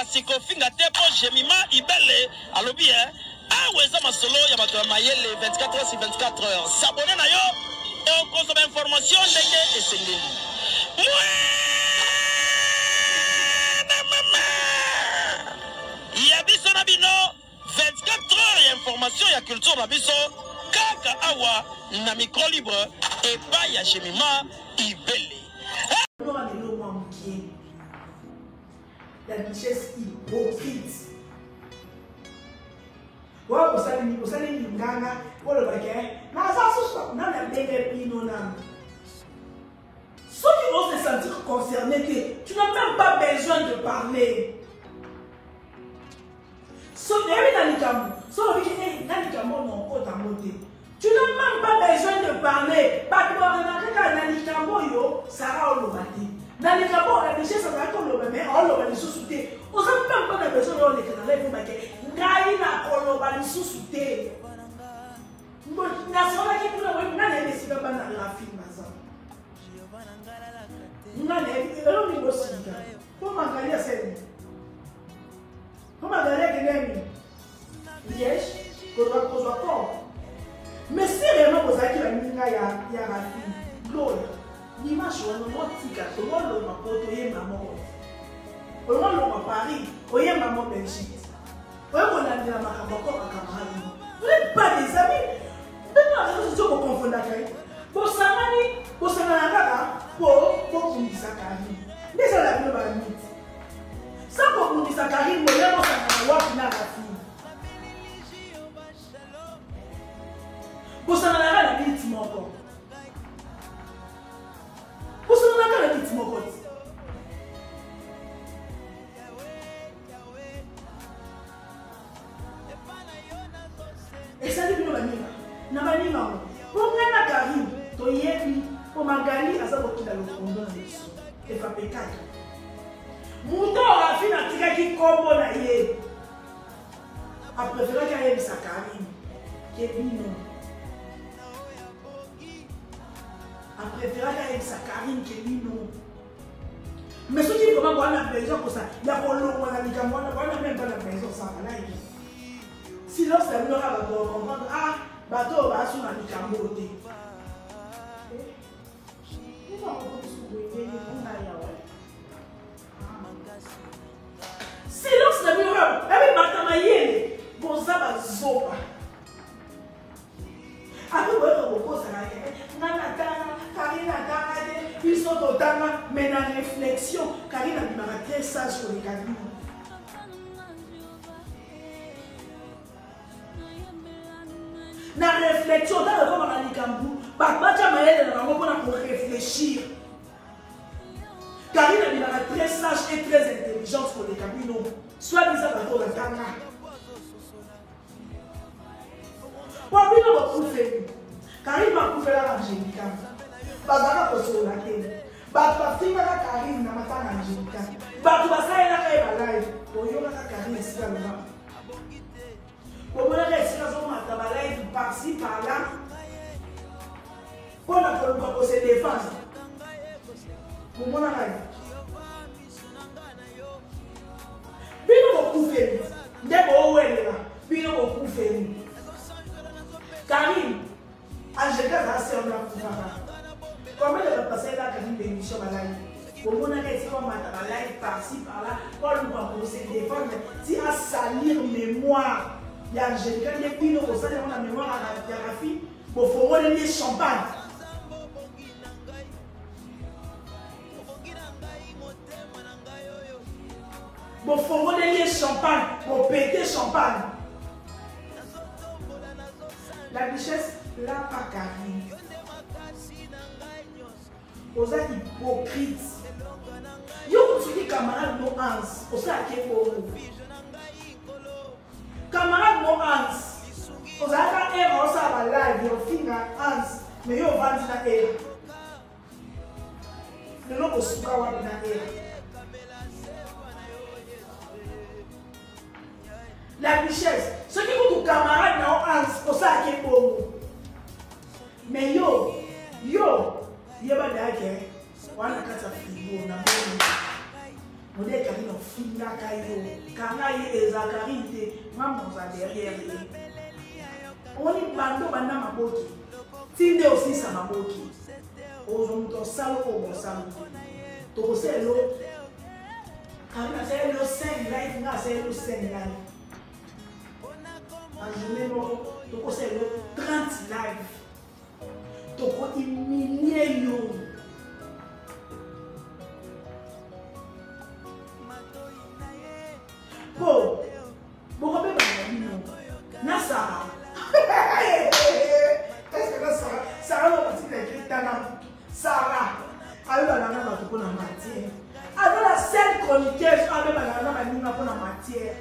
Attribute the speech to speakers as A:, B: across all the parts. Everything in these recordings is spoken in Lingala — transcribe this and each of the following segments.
A: Kasi kofinga te mpo Jemima Ibele alobi eh, awa eza masolo ya bato ya mayele 24 heures sur 24 heures. S'abonner na yo okozwa ba information ndenge esengeli. Mwana mama ya biso na bino 24 heures ya information ya culture na biso kaka awa na micro libre epai ya Jemima Ibele.
B: La duchesse hypocrite. Oyo osali osali linganga oloba ke naza susu nani abenge bino nanu. Soki o se sentir concerné te, tu n'as même pas besoin de parler. So nayebi na likambo, so olobi ke eh na likambo na okota yango te. Tu n'as même pas besoin de parler. Bato bakanga kaka na likambo oyo Sarah oloba te. Na likambo oyo la duchesse azalaki koloba mais oloba lisusu te. Oza même pas na besoin ya oleka na live obake ngai nakoloba lisusu te. Nasolaki kuna oyebi ngai nayebi esika bana Rafi baza. Ngai nayebi elongi bosilika. Mpo Magali asali Mpo Magali akende nini? Liège, kozwa kozwa corps. Mais si réellement bozalaki baninga ya ya Rafi, Gloria, dimanche wana otika olongwa poto oyemba moko olongwa longwa Paris oyemba mo Belgique oye kolandela makambo ya corps ya camarade no. Vous n'êtes pas des amis. Ndenge na réseaux sociaux bokonfondaka ye. Bosangani, bosangana kaka mpo bobundisa Karine. Nde ezala bino ba miti. Sans kobundisa Karine boye bosangana wapi na Rafine? Bosanganaka na kiti moko. Bosanganaka na kiti moko ti. Esali bino baninga na baninga ngo mpo ngai na Karine toyebi mpo Magali aza kokila lokondo na biso efapekaka moto oyo Rafine atikaki nkombo na ye apreferaki ayebisa Karine ke bino apreferaki ayebisa Karine ke bino mais soki vraiment boa na besoin kosa ya kolongwa na likambo wana boa na meme pas na besoin osala like silence na bino kaka bato bacomprendre ah bato oyo baasu na likambo oyo te Silence na bino kaka ebi bata mayele boza bazoba ata boyaka kokosaka ye nga natanga karine atanga te biso totanga mais na réflexion karine abimaka très sage koleka bino na réflexion ntango ekomaka likambo bato batya mayele na bango mpona koreflechir karine abimaka très sage et très intelligente koleka bino soit biza bato oyo batanga po bino bokufeli karine akufelaka angelika bazalaka kosolola te bato bafingaka karine na matanga angelika bato basalelaka ye balive boyokaka karine esika alobaka bomonaka esika azomata balive parci par là mpo na koluka kose defendre bomonaka ye bino bokufeli nde bowelela bino bokufeli karine angelika azala sœur na akufaka combien de bato basalelaka karine baémission balali bomonaka esika bamata balive parci par-là po aluka kose défendre ti asalir mémoire ya angelika nde bino kosala yango na mémoire ya rafi bofongoleli ye champagne bofongoleli ye champagne bopete champagne la duchesse lapa karine oza hypocrite yo soki camarade no hans osalaki ebongo Camarade mo Hans, ozalaka era osala ba live ya ofinga Hans, mais yo ovandi na era. Lelo bosuka wapi na era? La duchesse, soki kutu camarade na yo Hans osalaki ebongo. Mais yo, yo yeba dayake wana kati ya frigo na moni. Modèle Karine ofingaka yo. Kanga ye eza Karine te. Nga moza derrière ye. Omoni bando banda maboki. Ti nde osilisa maboki. Ozwa moto osala oyo bosala te. Tokosala yo Karine asali yo 5 live nga asali yo 5 live. Na journée moko tokosala yo 30 live. Toko humilier yo. Po bokobeba na bino na Sara. Est-ce que na Sara, Sara na batika écrit tana Sara ayebana na bato mpo na matière. Aza la seule chroniqueuse abebana na baninga mpo na matière.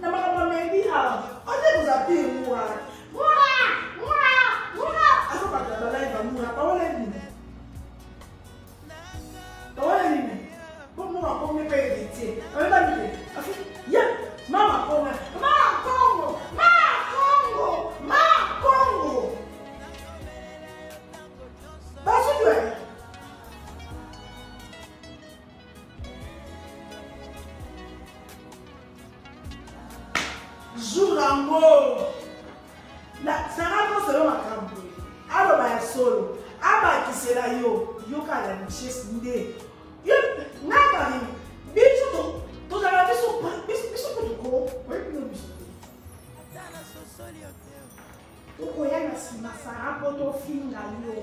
B: Na makambo mendi awa ote koza pire mura mura mura mura azobakela balai bamura baola nini baola nini po mura akomi mpe héritier oyebani te afi ya mama konga ma kongo ma kongo ma kongo basudwe. Jour yango Sara koselo makambo aloba ya solo abakisela yo yoka la richesse nde yo na Karine biso tozala biso biso kutu ko oyebi bino biso te tokoya na nsima Sara mpo tofinga yo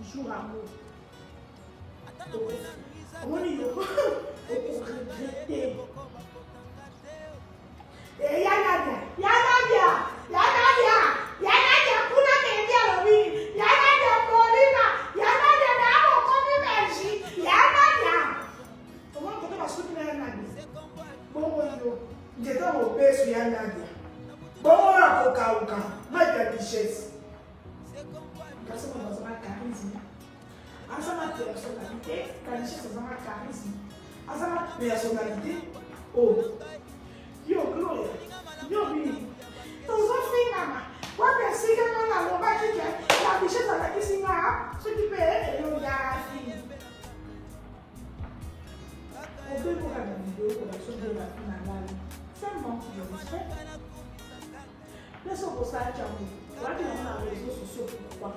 B: jour yango omoni yo okoregrete. Ya Nadia, ya Nadia, ya Nadia, ya Nadia kuna mendi alobi ya Nadia Molina, ya Nadia na bokomi Belgique, ya Nadia. Omoni kote basuki na ya Nadia. Bongo yo nzete mobesu ya Nadia. Bongo yo akokauka mike ya duchesse. Kasi moto azanga charisme. Azanga personnalité, la duchesse azanga charisme. Azanga personnalité. Oh. Yo Gloria, yo bini. Tozofingama. Wapi esika nga nalobaki ke la duchesse alakisi nga soki mpe elongi ya Rafi. Obekoka na video kolakisa nde Rafi na ngai. C'est un manque de respect. Mpe soki osalaki yango, oyaki nango na réseaux sociaux pourquoi?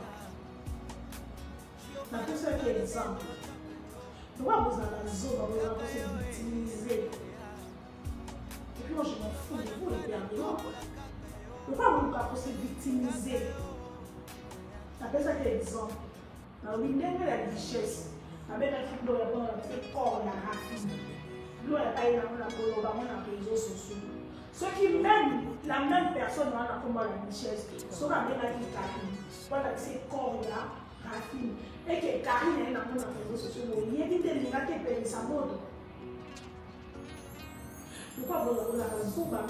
B: Napesaki exemple. Lokola bozala bazoba, bozala kose victimiser. Et puis moi je m'en fous de vous éperdument. Lokola boluka kose victimiser. Napesaki exemple. Nalobi ndenge ya duchesse. Nabengaki Gloria mpona napesi corps ya Rafi. Gloria ayi nango na koloba ngo na réseaux sociaux. Soki même la même personne wana komba la duchesse, soki abengaki Karine, mpo alakisi corps ya Rafine, eke Karine aye nango na réseaux sociaux, boyebi nde elingaki epelisa moto. Pourquoi bozalaka zoba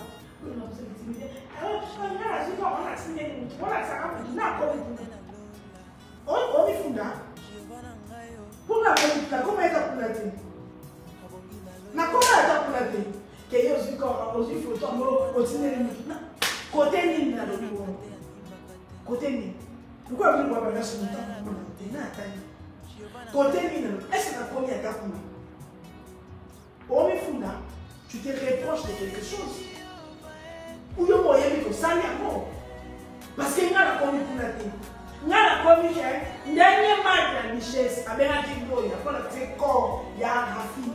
B: oyo na kosa victimiser? Nga nazwi kaka olakisi ndenge motu olakisaka motu na akomi kuna omifunda mpona nakoma ata kuna te, nakoma ata kuna te ke yo ozwi kaka ozwi foto yango otindeli motu kote nini? Nalobi bongo kote nini? Lokola bino bwa banda soki moto akomona te na atali kote nini? Nalobi ese nakomi ata kuna omifunda, tu te reproches de quelque chose ou yo mo oyebi kosali yango? Parce que nga nakomi kuna te. Nga nakomi ke ndenge mike ya duchesse abengaki Gloria mpona tie corps ya Rafi.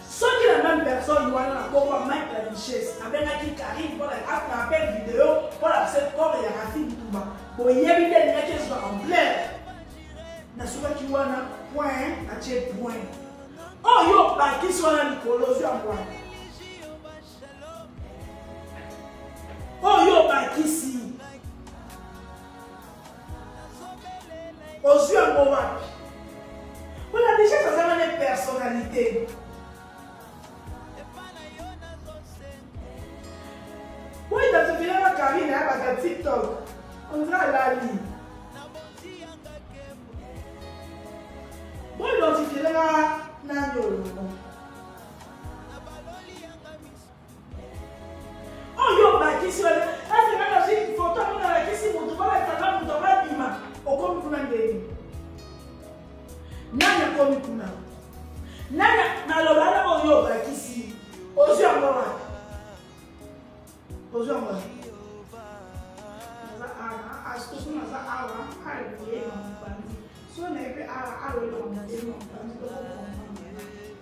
B: Soki la même personne wana na kombo ya mike la duchesse abengaki Karine mpona na appel video mpona tie corps ya Rafi Ntumba, boyebi nde elingaki ezwa ampleur. Nasukaki wana, point, natie point. Oyo obakisi wana likolo, ozwi yango wana. Oyo obakisi, ozwi yango wapi? Mpona duchesse azanga ne personnalité. Po identifier na Karine ya bata TikTok, on dirait alali. Bo identifier nga nani oyo? Oyo obakisi wana, ese nga nazwi foto yango nalakisi moto, balakisaka moto yango abima, okomi kuna ndeni. aloyelaka motema mopanzi tokocomprendre.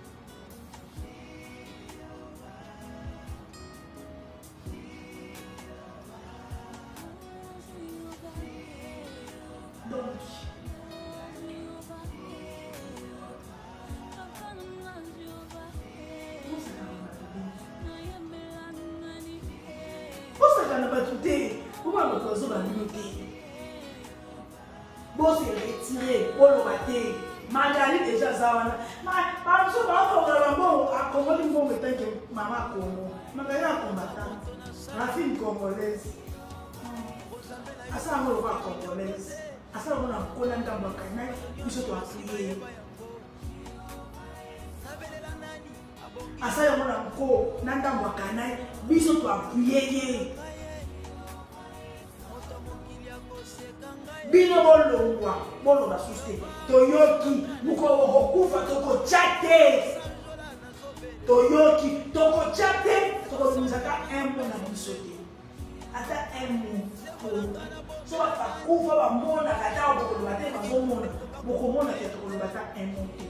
B: Donc bosaka na bato te, bomona bato bazoba bino te, bose retire, boloba te. Magali deja aza wana, bamosusu bakongola mbongo, akongoli mbongo etanke mama Kongo. Magali akombata rafine congolaise, asala yango lokola congolaise, asala yango na nkona ngambo ya kanai, biso toapuye. Asala yango na nko na ndambo ya kanai, biso toapuye ye. Bino bolongwa, boloba susu te. Toyoki mokolo bokokufa, tokotya te. Toyoki, tokotya te, tokobimisa ata un mot na biso te, ata un mot. So bato bakufa bamonaka, ata bokoloba te, bazomona, bokomona te, tokoloba ata un mot te.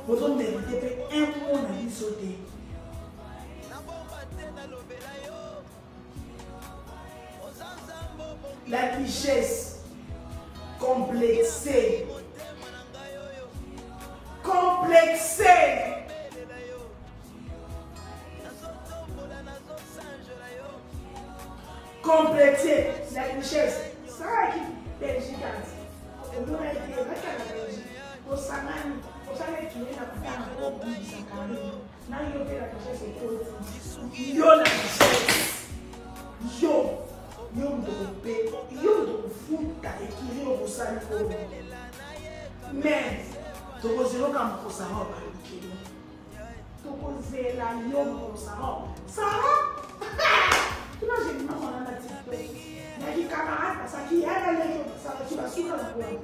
B: Bozomérite mpe un mot na biso te. La richesse complexée, complexée. Complexé, la richesse. Salaki Belgique, omona ete bakaka Belgique, osangani, osala ekile na kotanga kobundisa Karine na yo mpe la richesse ekoti yo. La richesse, yo yo moto kope, yo moto kofuta ekili oyo bosali oyo. Mais tokozeloka mokosara obalukelo, tokozela yo mokosara. Sara tuna jemima mwana na TikTok naki camarade basaki yana leki basalaki basuka na bwana.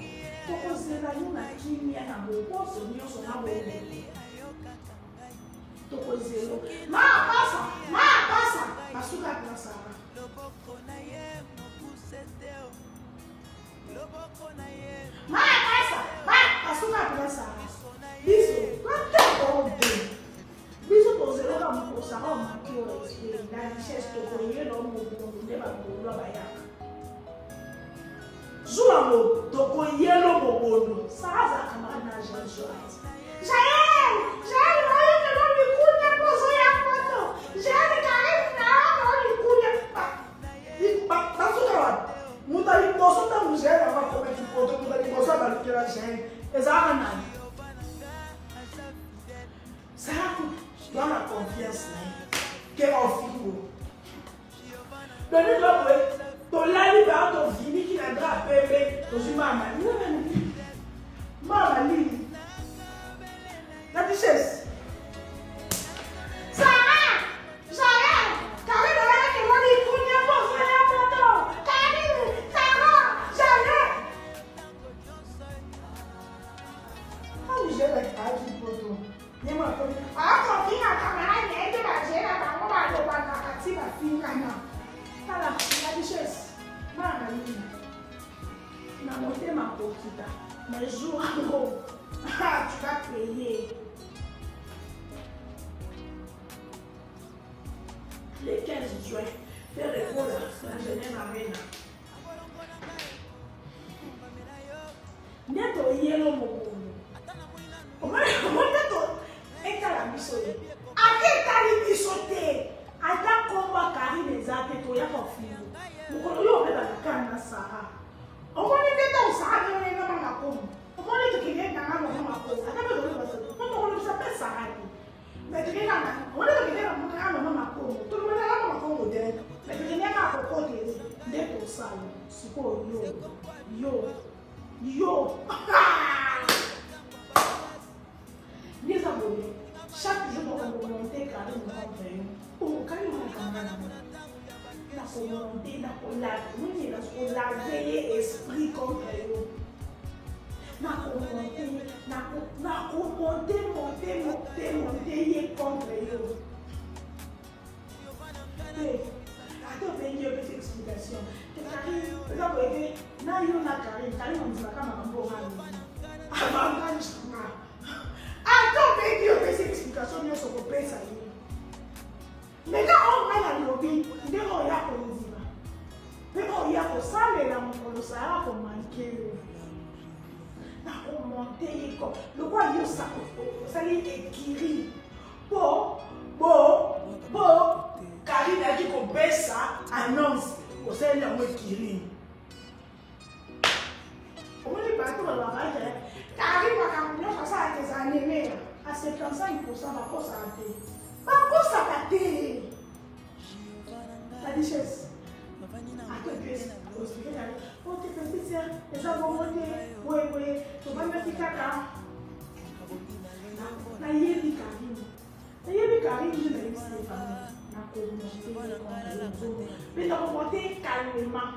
B: Tokozela yo na kimia, na boposo nyonso, na boye tokozela ma pasa, ma pasa basuka na Sara. Ma pasa basuka na Sara. Biso totako te, biso tozelaka mokosaka moke oyo esprit na richesse, tokoyela mobondo nde bagolwa bayaka zuwa yango, tokoyela mobondo. Sara aza camarade na Jean Joat. Jael, Jael oyokela likunya mpozo ya moto. Jael Karine na oyo likunya basuka wapi? Moto ya liboso ntango Jael yango akomaki poto, moto ya liboso abalukela Jael ezalaka nani? Sara toa na confiance na ye ke ofingo doni to boye. Tolali baa, toviniki na drap pembe, tozwi mama mama nini la duchesse Sara, Jael, Karine oyaki moni kunya poso ya moto. Karine, Sara, Jael. Ntango Jael ayaki poto, ye moko akofinga camarade na ye te, bajela bango balobanaka ti bafingana. Tala la duchesse, mwana nini na motema kokita, mais jour yango tu vas payer. Le 15 juin, Ferre Gola na Genève Arena nde toyelo mobondo. Omoni nde to etala biso ye, ata etali biso te, ata komba Karine eza te, toyaka ofingo mokolo yo obebaka kaka na Sara. Omoni nde ntango Sara ndenge na makomo, omoni tokende nanga mama makomo, ata mpe toloba po tokolobisa mpe Sara te, mais tokende na omoni tokende na mama makomo, tolobela mama makomo te, mais tokende kaka kokotele nde tosala sikoyo. Yo yo yo nde eza boye, chaque jour tokomonte Karine contre yo. Okali okanga nango, nakomonte, nakolave nini, nakolave ye esprit contre yo, nakomonte, nakomonte, monte, monte, monte ye contre yo te. Ata obengi yo, opesi explication te. Karine eza boye te na yo na Karine. Karine ondimaka makambo oyo. Avantage na nga. Ata obengi opesi explication nyonso kopesa ye. Mais ka oyo ngai nalobi nde oyo ya kondima mpe oyo ya kosalela mokolo Sara komanke yo. Nakomonte ye ko lokola yo osali ekiri po bo po Karine ayaki kopesa annonce osaleli yango ekiri. Omoni bato balobaka ete Karine makambo nyonso asalaka eza nemea a 75 pourcent bakosaka te, bakosaka te. La duchesse ata opesi oexplike na yo ote petite sœur eza bongo te, boye boye tobandaki kaka. Nayebi Karine, nayebi Karine nde nayebisi ye famille nakomonte mpe nakomonte calmement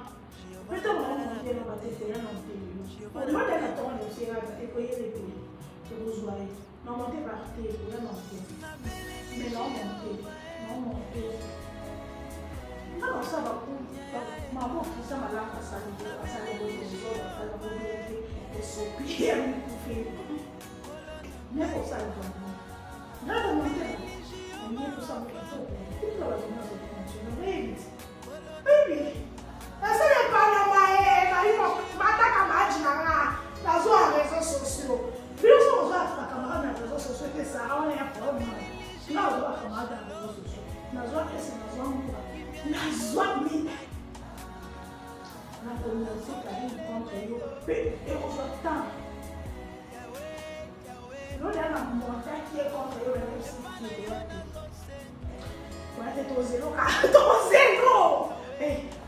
B: mpe ntango nakomonte na bateteya na ntelelo olobaka na ntongo na biso eyaka te koyebe te tokozwa ye namonte par te oya na nte mais naomonte naomonte nga nasala mabokisa malamu asali asali bozozo asali boye te esopi ya mikufi mais kosala bango nga komonte bango kosala kitoko kutu bato nyonso bayebi baby nasala epanama ye bayi mataka maji na nga nazwa réseau sociaux bino so kozwa bacamarade na réseau sociaux te Sara wana ya problème nga ozwa bacamarade na réseau sociaux nazwa ese nazwa mbula nazwa mina nakomonte Karine contre yo mpe ekozwa temps lola na montaki ye contre yo nayebisi te wana te tozelo kaka tozelo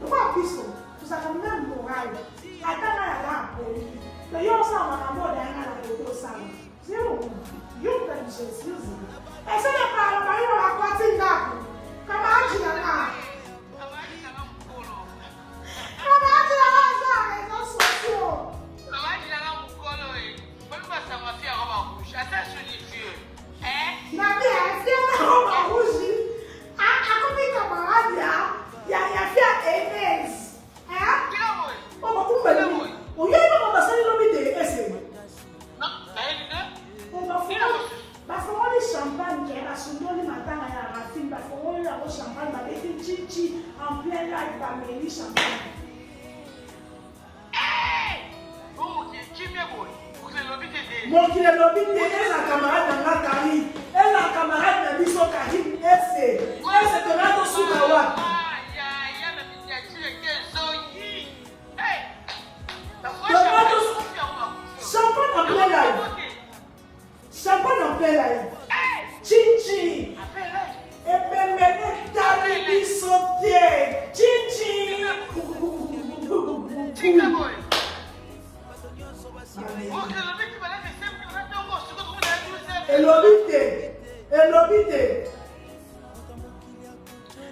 B: lokola biso tozalaka meme morale ata nga naza na poli to yo osala makambo oyo dayanga na koki osala zero yo mpe jésus yo zero esala pala bayo bakoti ndako kamaji na nga kamaji na nga aza réseau sociaux. Nabi afia roba rouge akomi camarade ya ya ya fia Enes. Oh bakumba nini? Oyebi bango basali lobi te ese. Bafongoli champagne ke basundoli matanga ya Rafine, bafongoli yango champagne, babeti chichi en plein live, bameli champagne. Mokili elobi te eza camarade na nga Karine, eza camarade na biso Karine ese ese tona tosuka wapi? Champagne en plein live, champagne en plein live, chichi ebembe etali biso te chichi. Elobi te, elobi te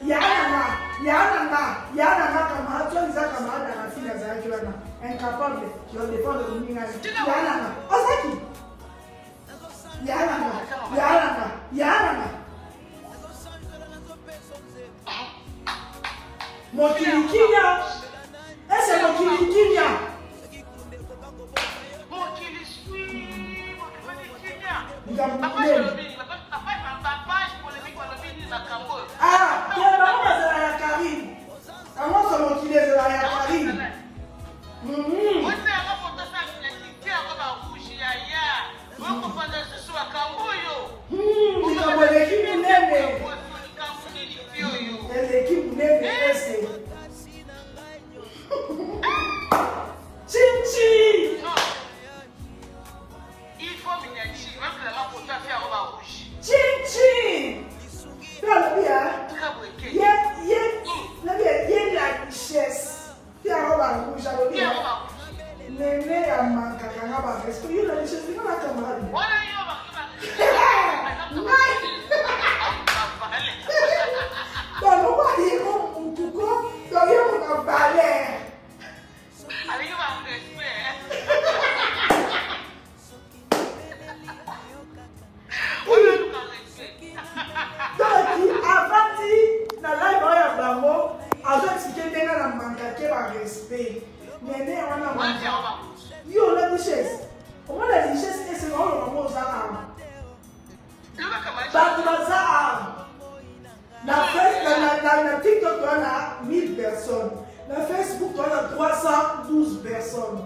B: ya nanga ya nanga ya nanga camarade so eza camarade na Rafine azalaki wana incapable ya défendre moninga ya nanga azalaki ya nanga ya nanga ya nanga mokili kimia ese mokili kimia likambo monene. Ah, te bango bazala ya Karine. Bango nyonso mokili ezala ya Karine. Likambo eleki monene. Eleki monene ese. Chichi. Chichi. Mpe alobi ye ye lobi ye la duchesse mpe yango ba rouge alobi nene ya mankaka nga ba respect yo la duchesse nga na camarade ngai donc lokola ye ko mutu ko donc ye moto valeur. Donc avandi na live oyo ya bango azo explike ndenge na mankake ba respect nene wana yo la duchesse. Omona richesse ese oloba ngo oza awa. Bato baza awa. Na, na, na, na, na TikTok toza na 1000 personnes. Na Facebook toza na 312 personnes.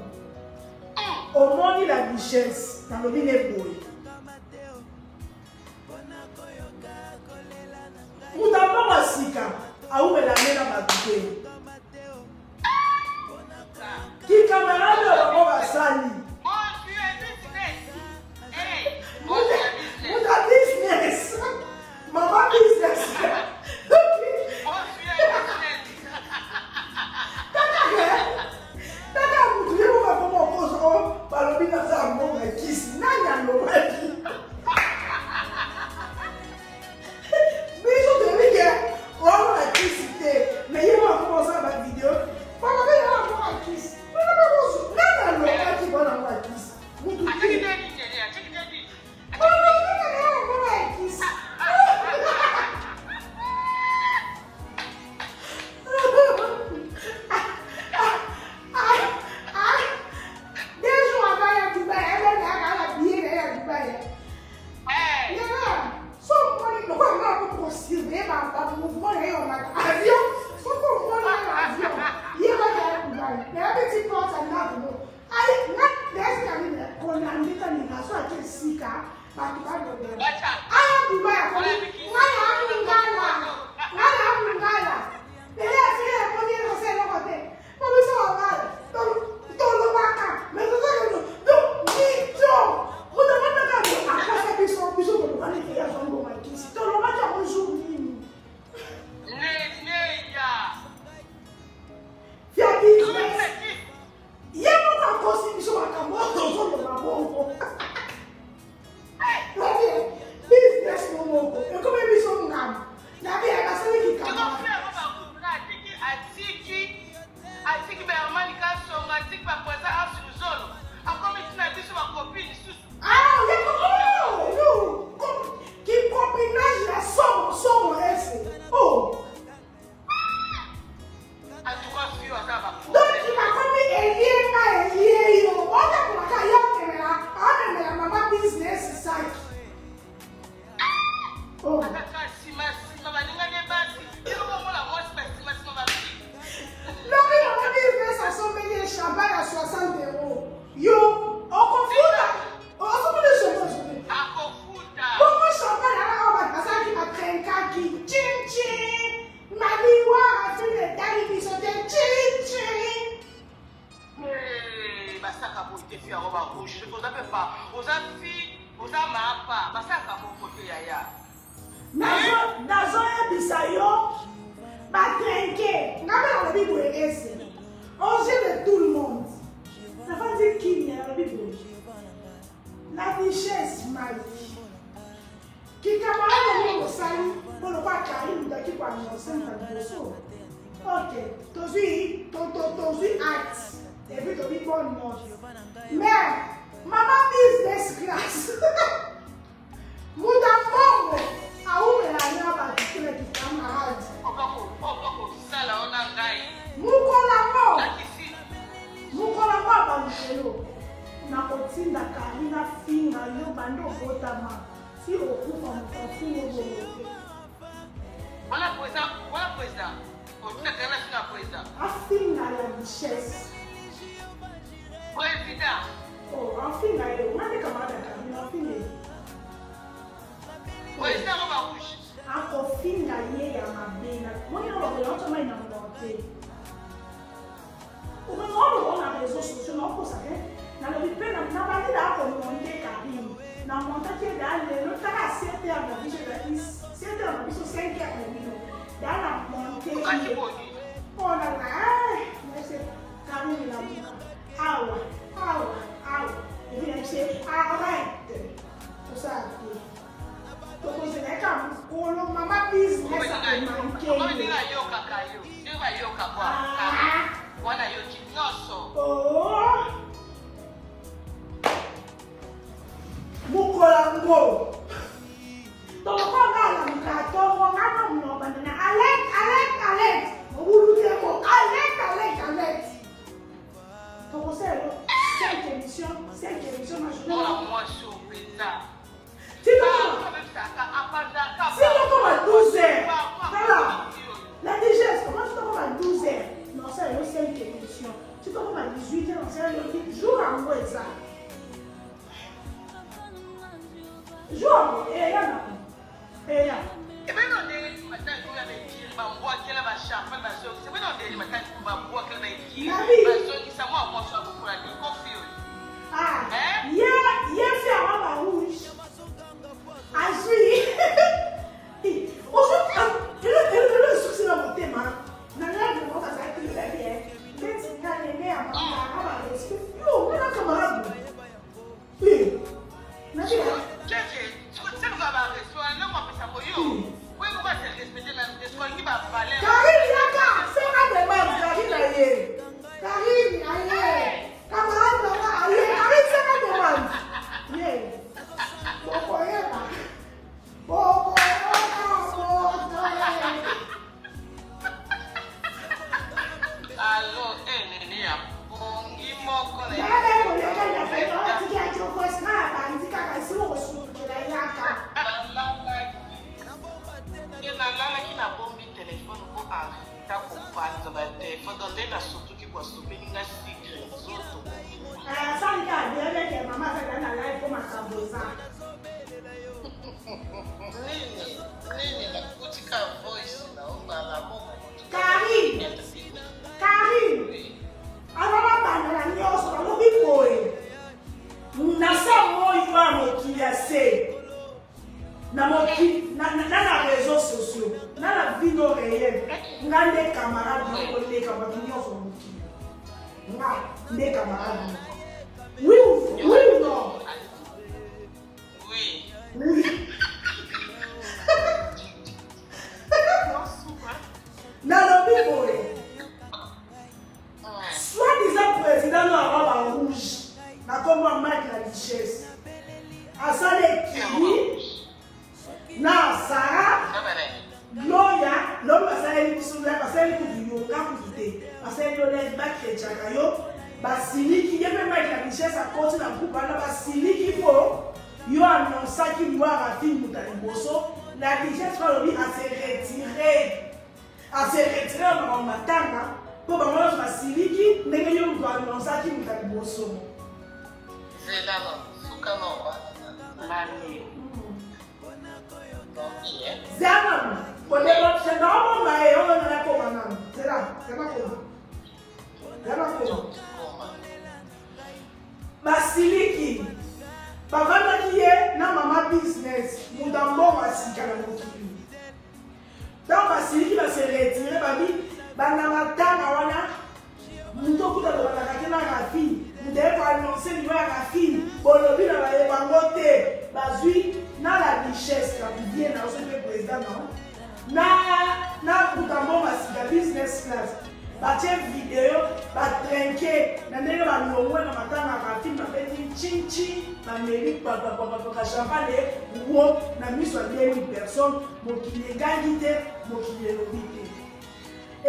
B: Omoni la richesse nalobi ne boye. Moto ambongo ya sika awumela nde na bato te. Kikamarade oyo bango basali. Moto ya business. Mama business. Tata mutu ye moko akoma okoso o balobi naza mbongo ya kisi nani alobaki biso toyebi ke oyo na kisi te me ye moko akoma osala bavideo balobi na mbongo ya kisi nani alobaki bana mbongo ya kisi mutu te balobi na mbongo ya kisi. Bato balobela aya Dubai akomi nga na mungala, nga na mungala lelo afili namoni ye kosala eloko te po biso bangala tolobaka mais tozakendo donc mito moto avandaka akosa biso, biso toloba neti ye azwa mbongo ya kisi, tolobaki yango jour nini? Fia business ye moko akosi biso makambo oyo tozoloba bongo. Business no moko ekomi biso ngambo nabi basali kikama.
A: Atiki bahermani Kasongo, atiki bapresa Ansi Luzolo, akomi ntina biso bakopi lisusu.
B: Ah, kicopinage ya somo somo ese oh. Donc bakomi elie nga elie yo otakolaka yo omemela omemela mama business saki. Oh. Lobi mama business asombeli ye champagne ya 60 euro, yo okofuta, osombeli champagne bongo champagne wana oyo bato basalaki batrenkaki chinchin maliwa afilme etali biso te chinchin.
A: Basaka boye te, fi yango barouge oza mpe pa oza fi oza mapa basaka bongo te yaya.
B: Nazoyebisa yo batrenke nga mpe nalobi boye ese aux yeux de tout le monde nafandi kimia, nalobi boye la richesse Mike kikamarade oyo bosali mpo lokola Karine moto aki koannonce moto ya liboso. Ok, tozwi tozwi acte et puis tobi bonne note, mais mama business class moto ya mbongo awumela na bato te na kikamarade. Mokolo mokolo yango abalukelo nakotinda Karina finga yo banda obotama ti okufa, moto afinga bongo te.
A: Wana président, wana président otina Karina finga président.
B: Afinga la richesse.
A: Président.
B: Oh, afinga ye nga nde camarade ya Karina, afinga ye.
A: Président ngo barouge.
B: Akofinga ye ya mabe moni na bakoya otya mai na monoko te, okozwa na réseau sociaux naokosa te. Nalobi mpe nabandi daa komonte Karine, namontaki ye daa lelo taka 7 heures na biso, ezalaki 7 heures na biso, 5 heures na bino, daa na monte ye mpona na Karine lamuka awa awa awa epi na biso arrête kosala te, tokozela eka mokolo mama business akomanke.
A: Ayokaka yo ndenge bayoka kwa wana yoki nyonso.
B: Oh. Mokolo yango tokoko nga alamuka tongo nga na monoko bandana alerte alerte alerte mobulu te ko alerte alerte alerte tokosala yo 5 émission. émission, 5 émission na journée.
C: Mwana mwasi oyo mpenza.
B: Tokoma 12 heures. Tala, la DGS, comment tu tokoma 12 heures? Nasala yo 5 émission. Tu tokoma 18 heures, nasala yo jour yango eza. Jour yango eya nango. Eya.
C: Ebeno ndenge matanga oyo abetiri bambwakela bachampan bazongisa ebeno ndenge matanga bambwakela baekiri bazongisa mwa mwasi akokola te kofi oyo.
B: Ah, ye ye fi yango ba rouge azwi elo esuki na motema na ngai moko azalaki lobi neti nga nene ya mama ba respect yo nga camarade. Karine yaka senga demande. Karine aye, Karine aye, camarade nanga aye. Karine senga demande ye bokoyeba bokoyoka moto.
C: Alo, nene ya pongi moko na nalalaki, nabombi telefone mpo arita kopanza batelefone donc nde nasutuki kwasopeli nga sikre nzoto.
B: Asalika abiabeke mama azali na live mpo makambo eza.
C: Nini nini, nakuti ka voice na ombala moko.
B: Karine, Karine aza babandala nyonso balobi boye na sa moi oyo ya mokili ya se na mokili na na réseaux sociaux na na vie no réel, nga nde camarade na koleka bato nyonso na mokili, nga nde camarade na. Oui, oui ou non?
C: Oui.
B: Oui. Nalobi boye, soit disant président no aba barouge na kombo ya Mike la Duchesse asali ekili na Sara Gloria. Lobi basaleli biso, basaleli kutu yoka kutu te, basaleli yo live, bakretchaka yo, basiliki ye mpe. Mike la Duchesse akoti na groupe wana, basiliki mpo yo annonsaki liwa Rafine moto ya liboso. La Duchesse mpo alobi ase retire, ase retire na makambo matanga mpo bango nyonso basiliki ndenge yo moto annonsaki moto ya liboso.
C: Zela no suka no wana mami.
B: Zela nanu kodebopse naomona ye oyo nakoma nanu. Zela, zela koma, zela koma. Basiliki, bavandaki ye na mama business, moto ya mbongo ya sika na mokili. Ntango basiliki, base retire, babi banda matanga wana moto okuta lobanaka te na Rafine, moto aye koannonce liwa ya Rafine, bolobi na bayebango te. Bazwi na la Duchesse na bidie na oso mpe président na kuta mbongo ya sika business class, batie video, batrinke na ndenge balongwe na matanga ya Rafine, babeti nchinchi, bameli kpakpakpakpaka champagne wo na miso ya 2000 personnes. Mokili egangi te, mokili elobi te.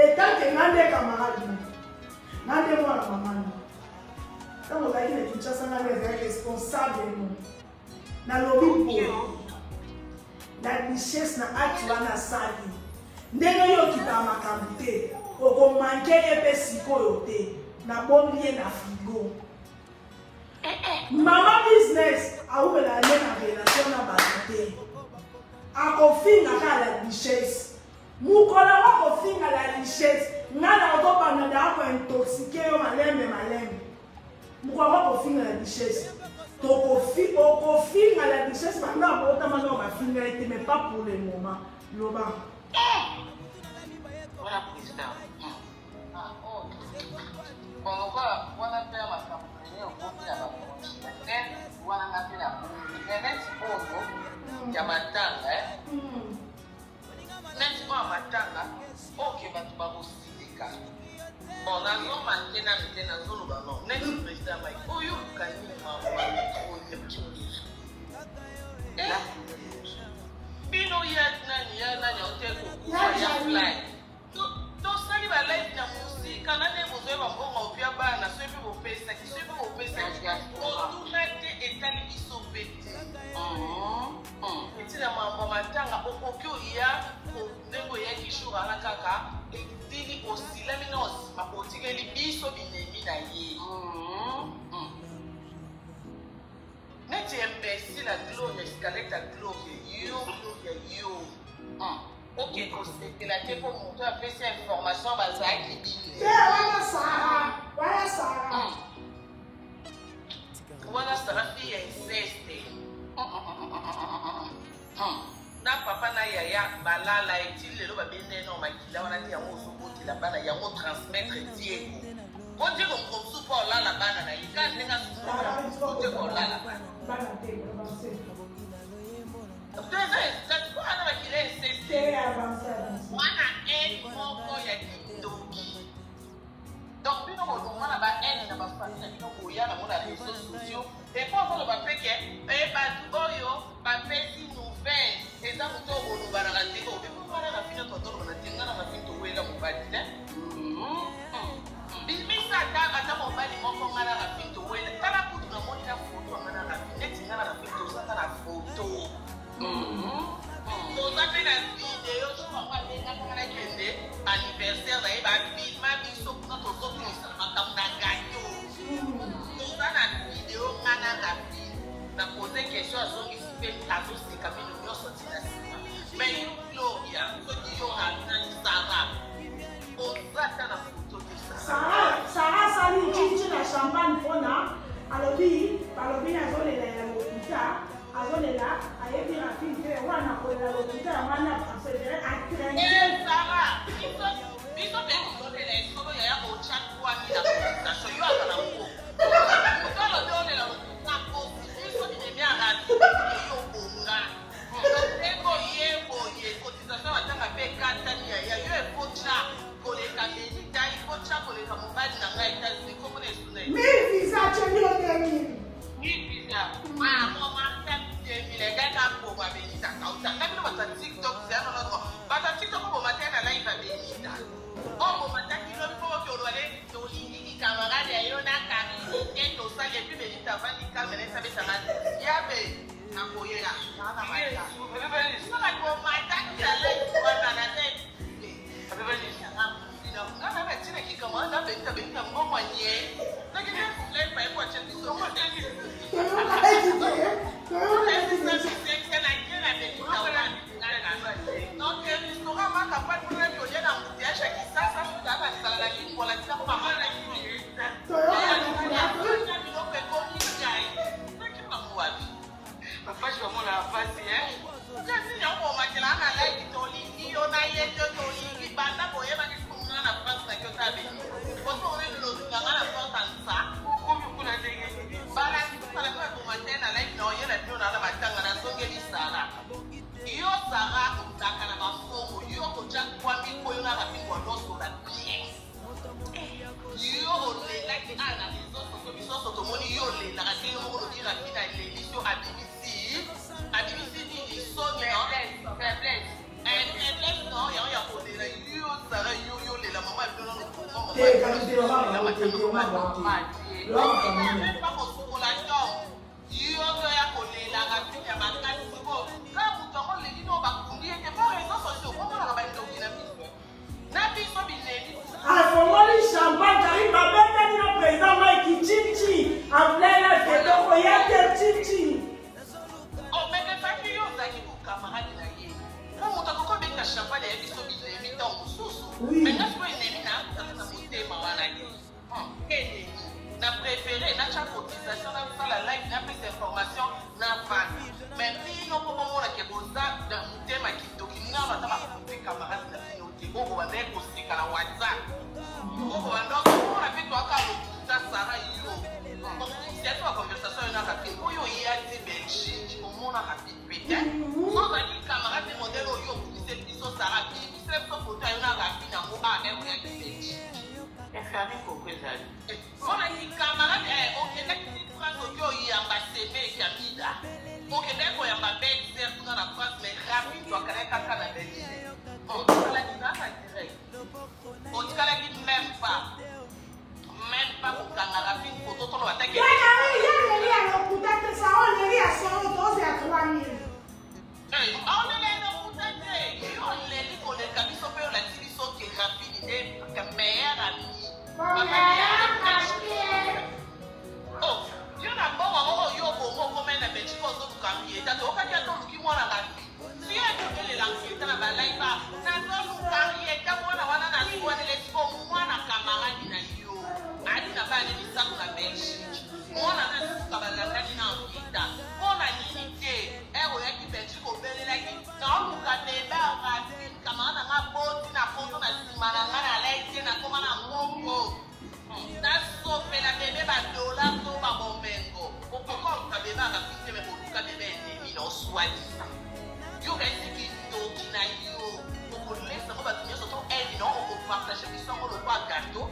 B: Etanke nga nde camarade no, nga nde mwana mama no, ntango ozalaki na Kinshasa, nga nde azalaki responsable no. Nalobi boye, la Duchesse na acte wana asali ndenge yo okitaka makambo te, okomanke ye mpe sikoyo te. Nabombi ye na frigo. Mama business awumelaka nde na relation na bato te, akofinga kaka la Duchesse. Mokolo yango akofinga la Duchesse, ngai na okobanda daa kointoxike yo malembe malembe. Mokolo yango akofinga la Duchesse, tokofi okofinga la Duchesse banda abotama nao bafinga ye te, mais pas pour le moment. Loba.
C: Wana président. Bon, lokola wana mpe ya makambo ndenge okomi na baproche wana, nga mpe na mais neti oyo ya matanga, neti oyo ya matanga oke bato bakosilika. Bon, nazomanke nanu te, nazoloba non, neti président Mike oyo oluka nini maoyo bino ya nani, ya nani ote kokufa ya fly. Tosali balive na mosika na nde bozoyeba mbongo opia bana, soki mpe bopesaki, soki mpe bopesaki. Biso binemi na ye. Neti imbecile ya Gloria, escalette ya Gloria, yo Gloria yo. Oke kosepela te mpo moto apesi information bazalaki bino.
B: Te wana Sara, wana Sara.
C: Wana Sara fille ya inceste. Na papa na yaya balala eti lelo babenda ye nao makila wana te, yango ozobotela bana yango transmettre Diego po Diego moko mosusu mpo olala bana na ye kaka ndenge asusu te kolala bana to eza inceste wana makila inceste wana haine moko ya kindoki. Donc bino bolongwa na ba haine na ba famille na bino, boya nango na réseaux sociaux. Et puis ozoloba mpe ke e bato oyo bapesi nouvelle eza moto oyo bolobanaka te, oyo bebongana na bino tozolobana te, nga na mafini towela mobali te. Bimisa ata mobali moko, nga na Rafine towela. Tala kutu namoni na foto ya nga na Rafine, neti nga na Rafine tozaka na foto, toza mpe na video. So bango abengaka nga nakende anniversaire na ye, bafilma biso kuna tozotungisa na makambo na gato, toza na video nga na Rafine. Na pose question, azongisi mpe azoseka bino nyonso ntina nsima. Mais yo Gloria, soki yo Rafine, Sara, oza ata na foto te.
B: Sara, Sara asali chichi na champagne mpona alobi, balobi azolela ya lokuta, azolela ayebi Rafine te, wana kolela lokuta ya wana préféré atrinquer.
C: Sara, biso mpe tozolela esolo yaya otya kwami na cotisation, yo aza na ngo moto alobi olela lokuta kosi biso binemi ya Rafine yo bonga ndenge oye boye cotisation batanga mpe ekatani yaya yo efotya koleka Benita, ifotya koleka mobali na ngai Etats-Unis komona esuna.
B: Mille visa atyeli yo 2000.
C: Mille visa, ah moma 2000 kaka boma Benita kauta nga. Bino bato ya TikTok, zeyanonono bato ya TikTok oboma te na live ya Benita, obomataki lobi mpo oki oloba ne tolingiki camarade ya yo na Karine te, tosali. Et puis Benita avandi calme na esabesanga yabe nakoyela bomataki na live wana na te nga na tinaki camarade na Benita. Benita mbongo nye
B: Toyokaki te, toyokaki te.
C: Donc restaurant maka kuna tolia na embouteillage ya Kisasa, tozalaka nzala na lingwala tina ko mama na
B: Toyokaki.
C: Biloko ekomi ngai soki bango wapi
D: bapasi bamona pasi.
C: Kasi yango bomatela na like, tolingi yo na ye te, tolingi banda boyebaki sikomonga na France naki ota beni osomoni lolinganga na France ansa.
D: Okomi kuna ndenge nini?
C: Balakisala mpe baboma te na live na oyela bino na matanga nazongeli. Sara, yo Sara ozalaka na bafongo, yo kotya kwami koyo na Rafine nyonso bien. Yo olelaki a na réseau sociaux, biso nyonso tomoni yo olelaka te. Yo moko olobi Rafine alelisi yo, abimisi nini, soni,
D: faiblesse.
C: Faiblesse no yango ya kolela. Yo Sara, yo yolela mama bino nano.
B: Te, kasi te, mama te, mama te.
C: Pa kosukola ntongo yo nzo ya kolela Rafine ya makasi siko ka moto yango leli no bakundi ete mpo réseau sociaux omonaka bandoki na biso na biso bileli.
B: Afongoli champagne, Karine babetani na président Mike chichi aflele kitoko ya te chichi.
C: Omekesaki yo ozalaki kocamarade na ye mpo moto akoki obenga champagne ya biso bilemi ntango mosusu. Mais nga sikoyo enemi na akutaka na motema wana te, enemi na préféré natya cotisation, nasala live, napesa information na vanda. Mais bino mpo bomonake boza na motema kindoki, nano ata bakope camarade na bino te oyo bobandaki koseka na WhatsApp, oyo bobanda komona mpe toaka lokuta. Sara, yo okokisi baconversation yo na Rafine oyo oya ti Belgique, omonaka mpe te so ozalaki camarade modèle oyo okokisi biso. Sara, bimisele biso foto ya yo na Rafine yango a oyaki Belgique.
D: Efami koko ezali.
C: Mpona camarade okendaki ti France, oki oyamba semeki ya mida, okendaki koyamba belle sœur kuna na France, mais Rafine toakanaki kaka na Belgique, otikalaki kaka direct, otikalaki même pas kokanga Rafine foto tolo ataki.
B: Ye leli ya lokuta te, sa oyo leli ya solo toze ya 3000.
C: Olele lokuta te, yo oleli koleka biso mpe olakisi biso ke Rafine nde meilleur ami. nga boti na poto na nsima na nga na lai te, nakoma na mbongo. Nasopela bebe badola to babomengo. Okoka oluka bebe akafite me koluka bebe enemi na oswadisa. Yo kasi kindoki na yo okolesa ngo bato nyonso to aide na okopartage biso yango lokwa gato.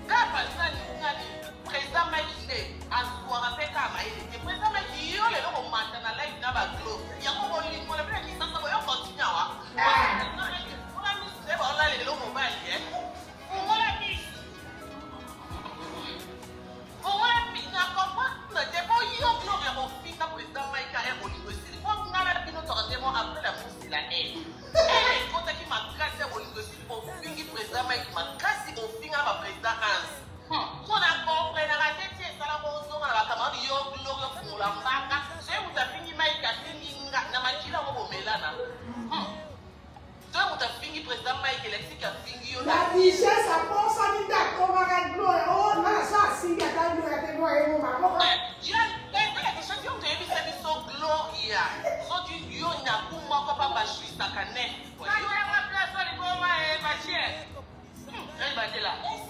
C: Kaka nani nani président Mike nde azwaka mpe kaka mayele te. Président Mike, yo lelo komata na live na baglo yango bolingo na bino ya Kisasa, boyo continue awa. Président Mike, fungola misu nde baola lelo mobali e fungola misu, fungola misu na comprendre te. Po yo Gloria kofinga président Mike ya bolingo esili, po nga na bino toka te mo après la musila e ekotaki makasi ya bolingo esili. Ofingi président Mike makasi, ofinga baprésident Hans so na comprenaka te. Ti esalaka ozonga na bacamarade yo Gloria, ofungola mbanga soki moto afingi Mike, afingi nga na makila yango bomelana. Soki moto afingi président Mike, elakisiki afingi yo.
B: La duchesse aposani nde akomaka Gloria o nga so asimbi ata Gloria te, Gloria emoma moko.
C: La duchesse, yo moto oyebisa biso Gloria soki yo naku moko mpa bajwisaka net.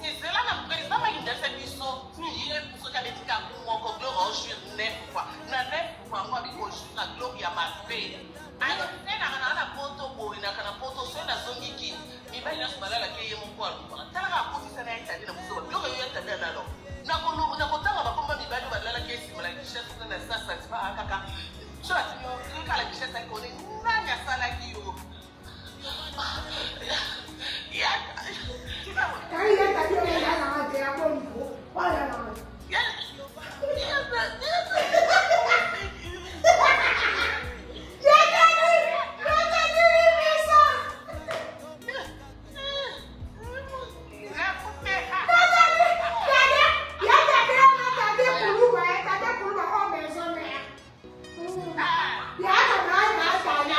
C: Ezela na président makindesa biso ye soki abetika moko, Gloria ojouir neuf fois na neuf fois yango abiki ojouir na Gloria mabe. Alors te naka naa na poto boye, naka na poto soki nazongi kini, mibali nyonso balalaki ye moko alobaka. Talaka akotisa na ye tade na buzoba. Gloria yo ya tade alalo nakotanga bakomba mibali oyo balalaki esima na duchesse na sa sentiment kaka so atimi kaka la duchesse akone nani asalaki yo.
B: Kari ya tadi oyo ya nanga te ya boliko oyo ya nanga. Ya tadi, ya tadi mesa. Ya tadi ya tadi kuluba, ya tadi kuluba oyo maison mère. Ya tadi ya tadi.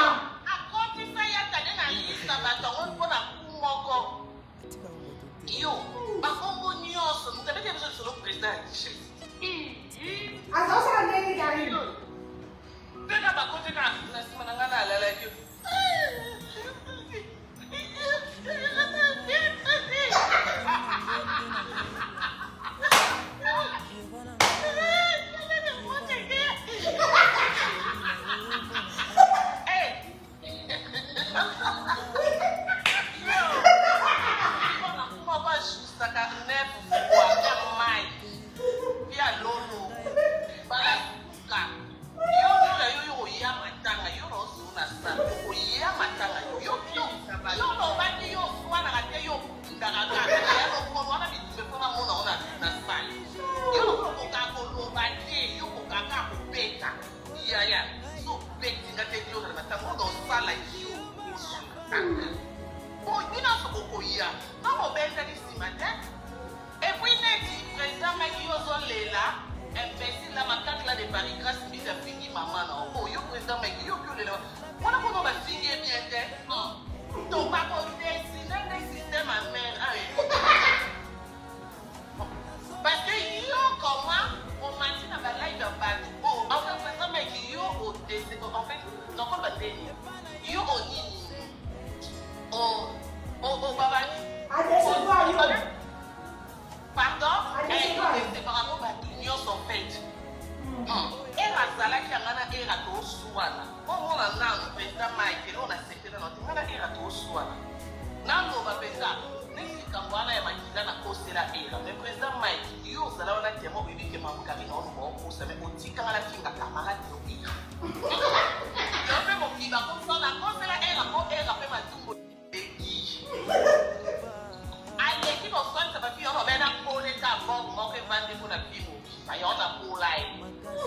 C: Akotisa ya tade na lista bato yango mpona ku moko yo bakombo nyonso moto abeti biso lisolo président ya duchesse.
B: Azosala ndenge Karine.
C: Teka bakoti kaka na nsima na ngai na alalaki. Bajusaka neuf fois ya mai ya lolo balasuka yo oyo yo yo oya matanga yo na ozona sa oya matanga yo yo yo lobaki yo oswanaka te, yo okundaka kaka ya lokolo wana bitumbe mpona mona o na sale yo okokaka koloba te, yo okokaka kobeta yaya so obetinga te. Yo na matanga oyo osala yo bino nyonso bokoya na bobendani nsima te. Et puis neti président Mike, yo ozolela imbécile la macaque la de Paris Grâce Mbisi afingi mama na o yo. Président Mike, yo ki olela wana kuna bafingi ye bien te, to bakodesine nde système amer parce que yo comment omati na balive ya bato o en fait président Mike yo odese en fait nakoloba ndeni yo onini o babani.
B: Adécevoir yo.
C: Pardon.
B: Adécevoir.
C: Adécevoir bato nyonso en fait. Ere azalaki yanga na era tooswana omona nanu mpenza Mike eloko nasepela na te nga na era tooswana naloba mpenza neti likambo wana ya makila nakosela era. Mais président Mike, yo ozala wana temo oyebi ke mamokari na oloba okosa me otikanga na finga camarade yo era yo mpe mokili bakosa nakosela era mpo era mpe matumbo eki aleki koswanisa bafi yango babe na koleta bongo moko evandi mpona fi mobimba yango na kola ye.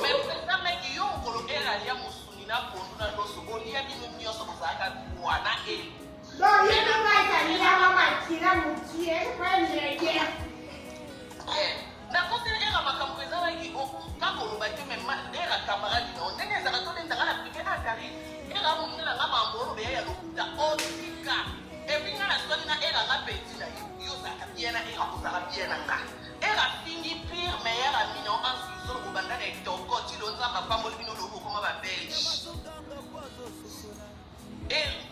C: Mais président Mike, yo mokolo era alia mosuni na pondu na loso bolia bino nyonso bozalaka bwa na elu.
B: Donc ye mpe Mike aliaka makila mokie po ndenge.
C: Nakoseli era makambo ezalaki kaka oloba te me era camarade na ndenge ezalaka tolendanga na privé a Karine era moninga na nga mambo oloba ya lokuta otika. Et puis nga naswani na era nga peti na yo, yo ozalaka bien na era, ozalaka bien na nga. Era afingi pire meilleur ami na ansuzo kobanda na etoko tilo Nzambe apamboli bino lobi okoma babelge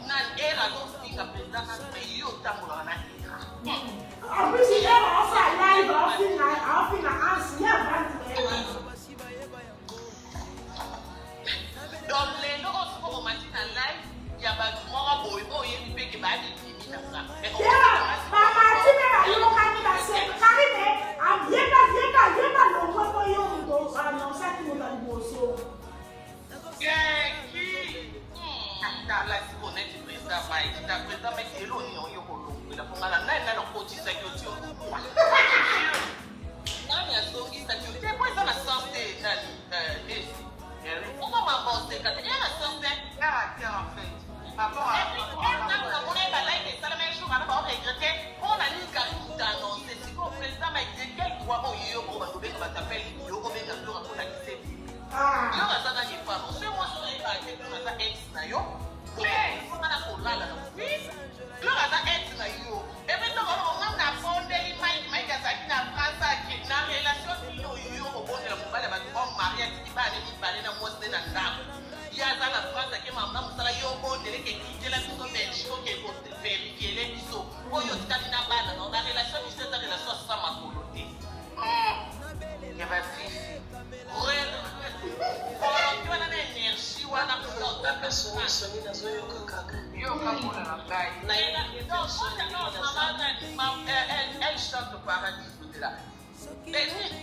C: nani era azofinga mpenza. mama mosala yo obondeleke ekitela biso Belgique oke koverifiele biso oyo otikali na bana na ba relation biso eza relation asa makolo te ya bafifi volonté wana na énergie wana
E: soni nazoyoka kaka
D: yoka mona na ngai
C: elle chante paradis là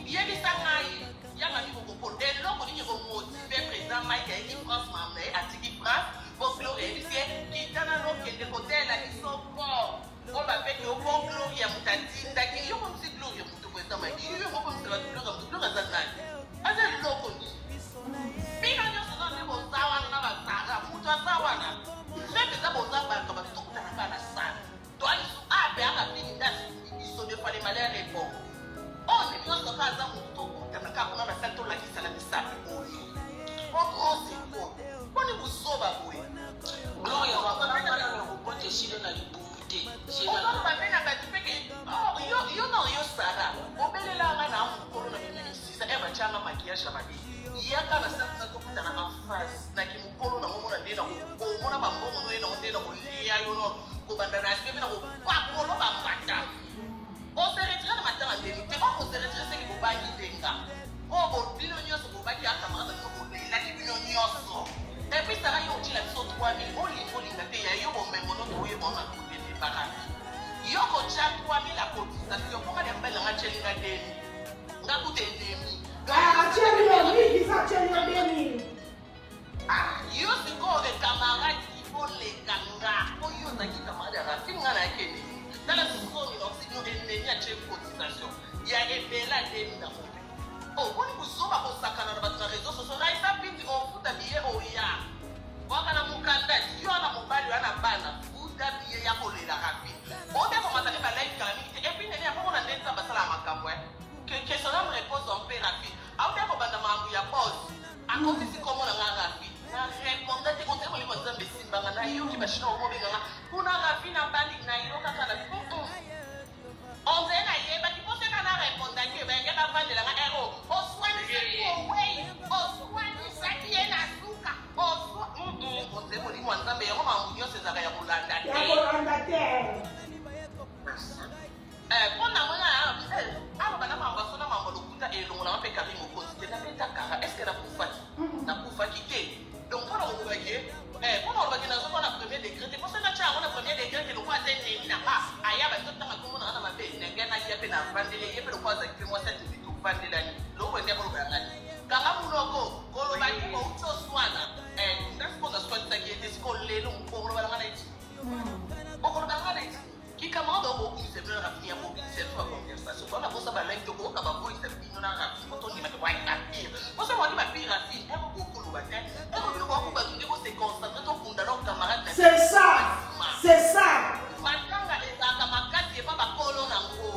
C: yebisa ngai ya mami kokopolo eloko nini ekomotive président Mike ayeki France mama na ye atiki France po Gloire eyebisi ye kita nano okende kotela biso port oyo bapeki yo po Gloire ya moto atindaki yo komisi Gloire ya moto président Mike yo kokomisa bato Gloire ya moto. Gloire aza nani? Aza eloko nini? Bino nyonso oza nde boza wana na bazara moto aza wana soki eza boza bato bato tokutana kaka na sale toalisu ape aka fini nde asungi biso de fois le malheur est bon. Oyo nyonso kaka aza motu tokutana kaka kuna na sale tolakisa na misapi oyo po grosse eko mponi buzoba boye.
E: Gloria wakana kokota esilo na libumu te.
C: Ozoloba mpe na bato peke yo na yo Sara obelelanga na mokolo na bimi misisa e batianga maquillage ya mabe yaka na sala tokutana en face naki mokolo nango mona nde na komona bambongo no ye nango nde na kolia yo no kobanda na aspect mpe na kopakolo bambata ose retire na matanga ndeni te o ose retire seki bobangi ndenga oyo bino nyonso bobaki ya camarade bino bolelaki bino nyonso. Et puis Sara yo otila biso 3000 olinga olinga te ya yo bomengo no toyeba ona todedebakaki yo kotya 3000 ya cotisation mpoka ya mobali nanga atyelinga deni nga kuta enemi.
B: Atieli yo mingi sa atieli yo deni.
C: Yo sikoyo camarade ifoleka nga po yo ozalaki camarade ya Rafine nga nayaki enemi. Tala sikoyo nosi bino enemi atye cotisation ya ebele adeni na mobe oboni buzoba kosakana na bato na réseau sociaux. Raisa Pindi ofuta biye oya waka na mokanda yo na mobali oya na bana futa biye ya kolela Rafine ote komata nde balive kala mingi te. Et puis nene yango mona nde Nzambe asalaka makambo que son âme repose en paix. Rafine auta kobanda makambo ya bos akotisi komona nga Rafine na répondre te kote molimo Nzambe esimbanga nayoki bachinois okobenganga kuna Rafine abandi nayokaka na onze nayebaki mpo seka na répondaki ebenge bavandelanga ero oswanisaki owei oswanisaki ye na suka onze molimo ya Nzambe yango makambo nyonso ezalaka ya kolanda
B: te ya kolanda te.
C: Mpo na mona aloba na mambo asona mambo lokuta elongolanga mpe kami mokonzi te nabeta kara estce nakufaki nakufaki te. Donc mpona kolobaki mpona kolobaki nazokwa na premier degré te mpo soki natya yango na premier degré ke lokwa ate nemi na nga aya bazotanga komona nga na mabe ndenge nalia mpe na vandele ye mpe lokwa azalaki mpe mwasi atemi tovandelani loko ende koloba yangani kanga munoko koloba te bouti oswana nga sikoyo naswanisaki ye te sikoyo lelo okoloba nanga na eti okoloba nanga na eti kikamarade okokimisa bino na Rafini ya kokimisa biso baconversation mpona bosa balai tokoyoka baboyisa bino na Rafini po tondimaka wai bapire poso wani bapire Rafini eko kokoloba te eko bino koakuba nde bose concentre tokunda na camarade.
B: C'est ça, c'est ça.
C: Matanga ezalaka makasi epa bakolo nango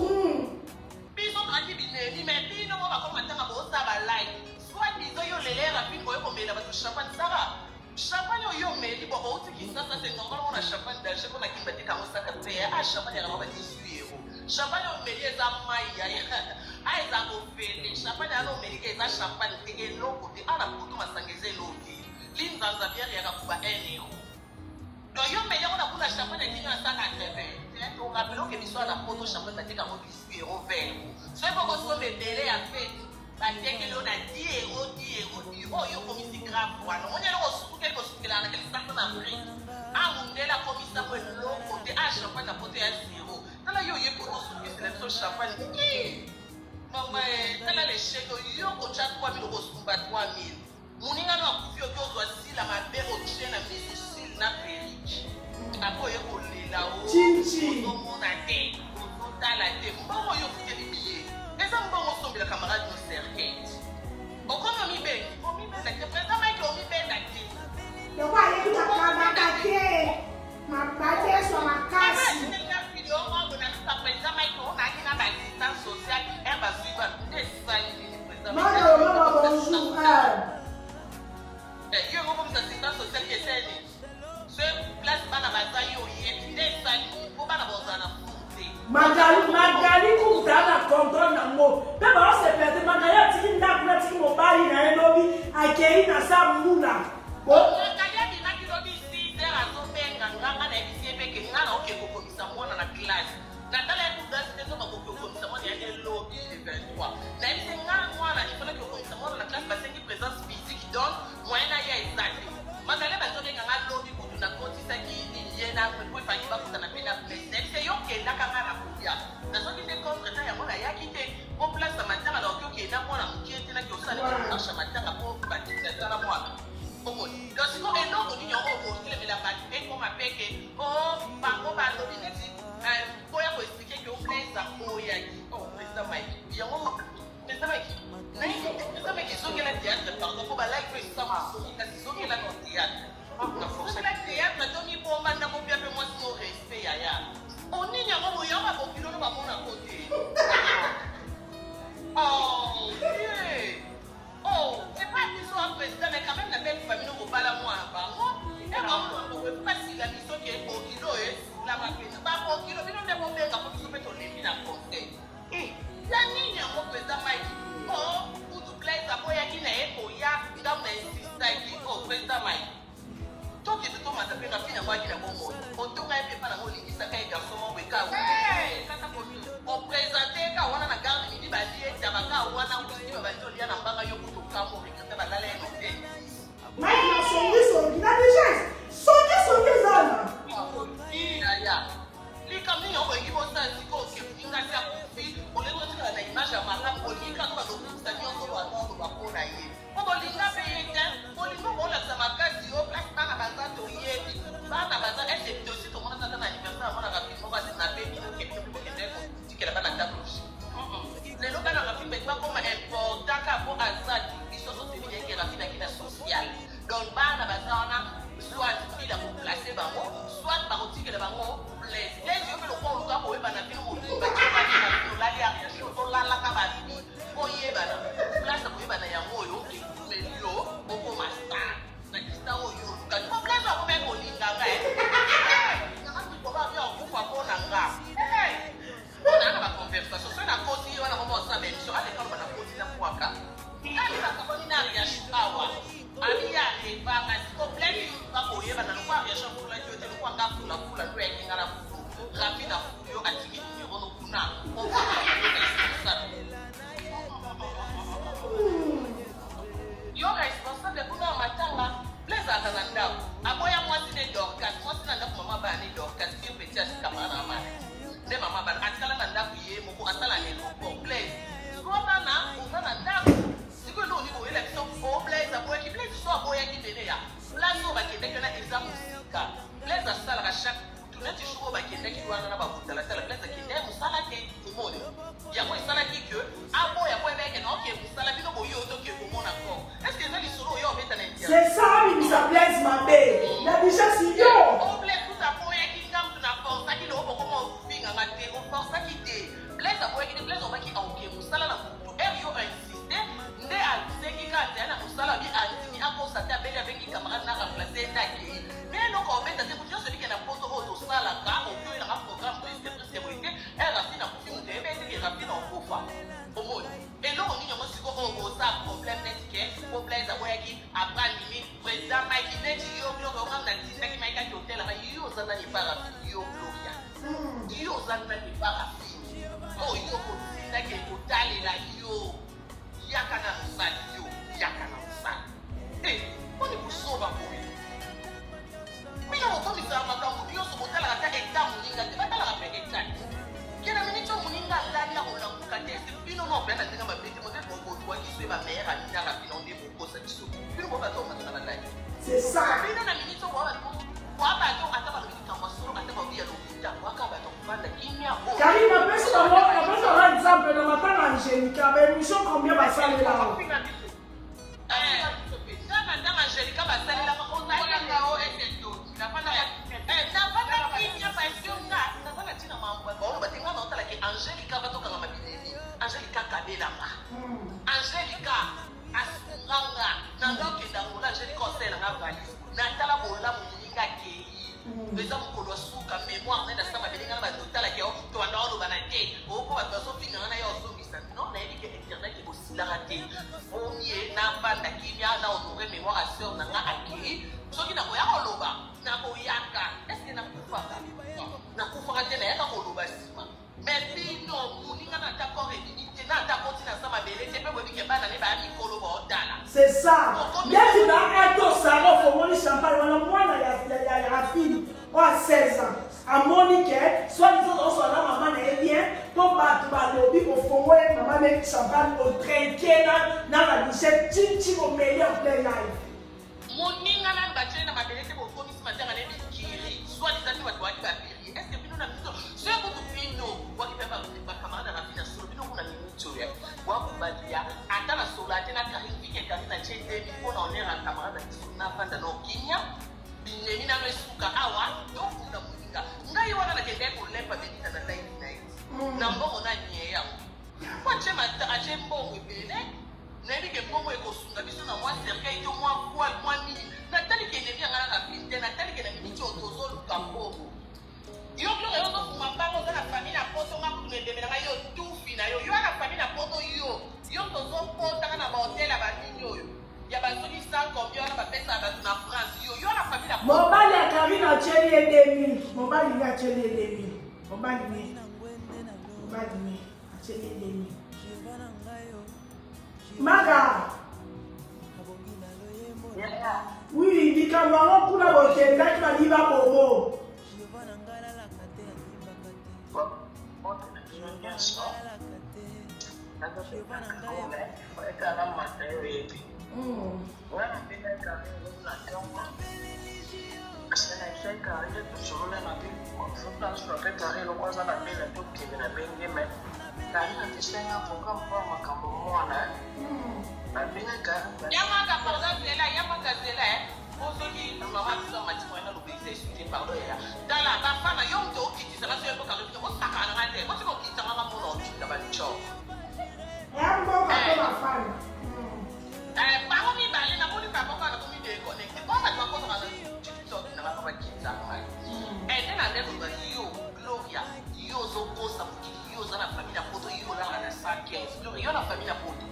C: biso tozalaki binemi me bino mo bakolo matanga bosala balike soit biso yo lele Rafini oyo komela bato champagne. Sara champagne oyo omeli bo outi Kinshasa c'est normal mona champagne danger mpona kimba te kango saka te a champagne yaka ba 18 euro champagne oyo omeli eza mai ya a eza kofele champagne yana omeli eza champagne te eloko te ana poto masanga eza eloko te linzanza bière yaka kuba 1 euro. Donc yo meli yango na kuna champagne ya kino asaka 80 orapele oke biso na poto champagne bateka yango 18 euro 20 euro soki bokosomba ebele ya fete batekeli yo na 10 euro 10 euro 10 oyo okomisi grave wana omoni eloko osukeli kosukelaka na kelisaka na Afrique a mondele akomisango eloko te a champagne na poto ya zero. Tala yo oye poto osukisela biso champagne mama tala l'échec yo kotya 3000 okosumba 3000 moninga no akufi oki ozwa sila mabe otie na misu sile na perike apo oye kolela ozomona te ozotala te mbongo oyo ofuteli biye eza mbongo osombela camarade no cercueil okomi omibengi omibenda te président Mike omibenda te.
B: Loko ayebi bakabaka te mabadeso makasi.
C: Président Mike onaki na baassistance sociale e bazwi nde esali nini président?
B: Mama mama bonjour.
C: Yo okomisa assistance sociale eseni so place bana baza yo oyebi nde esali mpo bana bozala na furu te.
B: Magali Magali kuta na contrôle nango mpe baosepela te. Magali atiki ndako natiki mobali na ye lobi akei na sa mbula.
C: Magali abimaki lobi. na mwana moke te naki osala marche ya matanga mpo batinda na mwana. Omoni, donc sikoyo eloko nini yango okotelemela bato ekoma peke o bango balobi neti boya koexpliquer ke Blaise aboyaki. Oh, président Mike, yango président Mike, président Mike, ezongela théâtre, pardon, mpo balike mpe esama soki, kasi ezongela no théâtre, ezongela théâtre. Tomibomba ndako pia mpe mwasi no respect yaya. Onini yango boye, yango babokilo no bamonako te. Oh Dieu! Oh, c'est pas biso un président, mais quand même la belle famille no kobala mwana bango. E bango basila biso ke bokilo e la mapena babokilo bino nde bobenga mpo biso mpe tolembi na conseil. Ya nini yango, président Mike? Oh, kutu Blaise aboyaki na ye koya, ngambo na insistaki. Oh, président Mike, tokende tomata mpe rafi nango aki na bomoi otonga ye mpe epa nango olingisaka ye garçon moko eka oprésente ka wana na garde midi balie tabaka wana whisky, babandi olia na mbanga yo kutu okambo regrete balala ye note.
B: Mike na songisongi na digeste, songisongi ezana.
C: Yaya, likambo nini yango bolingi bosala sikoyo? Oke moninga asi akufi, olingi otikala na image ya malamu, olingi kaka balobimisa nyonso banolo bapona ye mpo bolinga mpe ye te. Bolingo bolakisa makasi yo place bana baza, toyebi bana baza ese dosi tomona tata na anniversaire amonaka fi moko asina mpe bino ke bino mpe bokende kotikela bana tabloge. Lelo bana Rafi mpe bakoma important ka mpo aza biso so toyebi ndenge Rafi naki na social. Donc bana baza wana, soit bila koplace bango, soit bakotikela bango Blaise. Blaise, yo mpe lokwa oluka koyebana bino mobimba na bino olali ariage otolalaka babi oyebana place ya koyebana yango oyo ekumeli yo okoma star na kista oyo olukaki po Blaise akomaki kolinga nga nanga bi akufa mpo na nga mpona na baconversation. Soki nakoti ye wana koma osala baémission, aleka loba nakoti na pwaka alekaka boni na ariage awa abi ya arevanga siko. Blaise, yo luka koyebana lokwa ariage akulaki yo te, lokwa nga fulafula ndo yaki nga na fulu Rafi na fulu yo atiki numero no kuna responsable yo responsable kuna ya matanga. Blaise azalaka na ndako, aboya mwasi ne Dorcas, mwasi na ndako mama bana ne Dorcas pire petit asikamaka na mama nde mama bana atikala na ndako ye moko asala na aéroport. Blaise, sikoyo bana oza na ndako sikoyo nde olingi koyela biso o Blaise aboyaki. Blaise so aboyaki ndene ya place oyo bakendaki wana eza mosika. Blaise asalaka chaque butu neti jour oyo bakendaki wana na babotalatala, Blaise akende mosala te. Omoni yango esalaki ke aboya po ebeke na oke mosala bino boyi oyo toke komona corps. Est ce que eza lisolo oyo obeta na internet?
B: C'est ça, abimisa Blaise mabe na dijasi yo.
C: O Blaise kuta aboyaki, ngambu na forsaki loo bokoma ofinganga te, oforsaki te. Blaise aboyaki te. Blaise obaki aoke mosala na butu ere yo insiste nde asengi kaka te na mosala bi andimi akosa te, abeli abengi camarade na remplace nde akei. Me eloko obeta te, moto nyonso ebike na poto oyo tosalaka oki oyelanga programme presque presque boye te. Ere Rafi nakufi, moto eyebe eteke Rafi na okufa. Omoni eloko nini yango siko oyo boza problème neti ke po Blaise aboyaki après andimi? Président Mike, neti yo Gloria ongam natindaki Mike aki otelaka yo, oza nani epa Rafi? Yo Gloria, yo oza nani epa Rafi oyo yo kotindaki ekotalela yo? Yaka na mosali yo, yaka na mosali mponi kosoba boye. Bino bokomisaka makambo nyonso, botalaka ata eta moninga te, batalaka mpe eta te ke na miniti oyo moninga alali akolamuka te. Ese bino no mpe na ndenge mabe te, mote bokolwaki so bameilleur ami na bino nde bokosa biso. Bino bo bato omataka na ngai.
B: C'est ça.
C: Bino na miniti oyo boa bato ata balobi likambo ya solo, ata balobi ya lokuta, boaka bato kovanda kimia oyo.
B: Karine, napesi bango, napesi bango exemple na matanga Angélika, baémission combien basalela?
C: Matanga Angélika basalelaka ozalaka navanda kimia parce que nga naza na ntina mambo baoloba te. Nga naotalaki Angélika, batokanga mabinemi. Angélika kabelanga, Angélika asunganga na nga okenda ngola, Angélika osalelanga valise. Natala bolamu moninga akei, eza mokolo ya suka mémoire nde nasala mabele. Nga na bato otalaki yo tobanda oloba na te oko bato bazofinganga na yo ozongisa non. Nayebi ke internet ekosilaka te, vomie navanda kimia na honore mémoire ya sœur na nga akei. Soki nakoya koloba, nakoyaka. Est-ce nakufaka? Nakufaka te, nayaka koloba nsima. Mais bino moninga na ata corps ebimi te, na ata koti na sa mabele te, mpe boyebi ke bana ne baya mikolo baotala.
B: C'est ça, neti na eto sara ofongoli champagne wana, mwana ya Rafini oyo a 16 ans amoni ke soit disant osola mama na ye bien. Mpo bato balobi ofongoli mama leki champagne, otrinke na ba guichet tinti, omeli en plein live.
C: Moninga nani batieli na mabele te, bokomisi matanga na mikili soit eza te, bato waki bapirie. Est ce que bino na biso soki kutu bino waki mpe bacamarade na bino solo, bino kuna miniti oyo wakobalia ata na solo ate na Karine vike Karine atie demi mpo na honneur ya camarade na biso, nafanda na okinia binemi nano esuka awa, tokunda moninga. Ngai wana nakendaki kolemba benita na live na ye na mbongo na nie yango po atie atie mbongo ebele. Nayebi ke mbongo ekosunga biso na mwa cercueil to mwa voile, mwa nini. Natali ke enemi yanga na fili te, natali ke na miniti oyo tozoluka mbongo. Yo Gloria, yo ozofuma mbango, oza na famille na poto. Nga kutu na ebembe na ngai, yo tufi na yo, yo na famille na poto, yo yo tozokotaka na bahotel ya banini oyo ya basoki sans combien wana bapesaka bato na France. Yo yo na famille na poto.
B: Mobali ya Karine atieli ye 2000. Mobali ne atieli ye 2000. Mobali ne atieli ye 2000. Maga, oui, likambo yango kuna bokendaki, balingi babomo.
E: Nyonso ekala mata yo oyebi wana mbengaka na ntongo naisai tosolola na biso mpe kare eloko aza na mbela, tokende na benge me kare napesenga programme mpo ya makambo mwana nabengaka.
C: Yamaka, pardon, zela, yamaka, zela. Po soki mama biso matimo wana lobekisa esu te, pardon ya tala bafana. Yo moto okitisa nga, so yemboka bino osakana nga te, botika okitisa nga, mona otinda bancor.
B: Ya mboka to bafana.
C: Bango mibale namoni bango kaka nakomi déconnecté po bato bakotaka na TikTok na bango, bakitisa ngai nde na nde koloba. Yo Gloria, yo ozokosa mokili. Yo oza na famille na poto, yo olala na 115. Gloria, yo na famille na poto,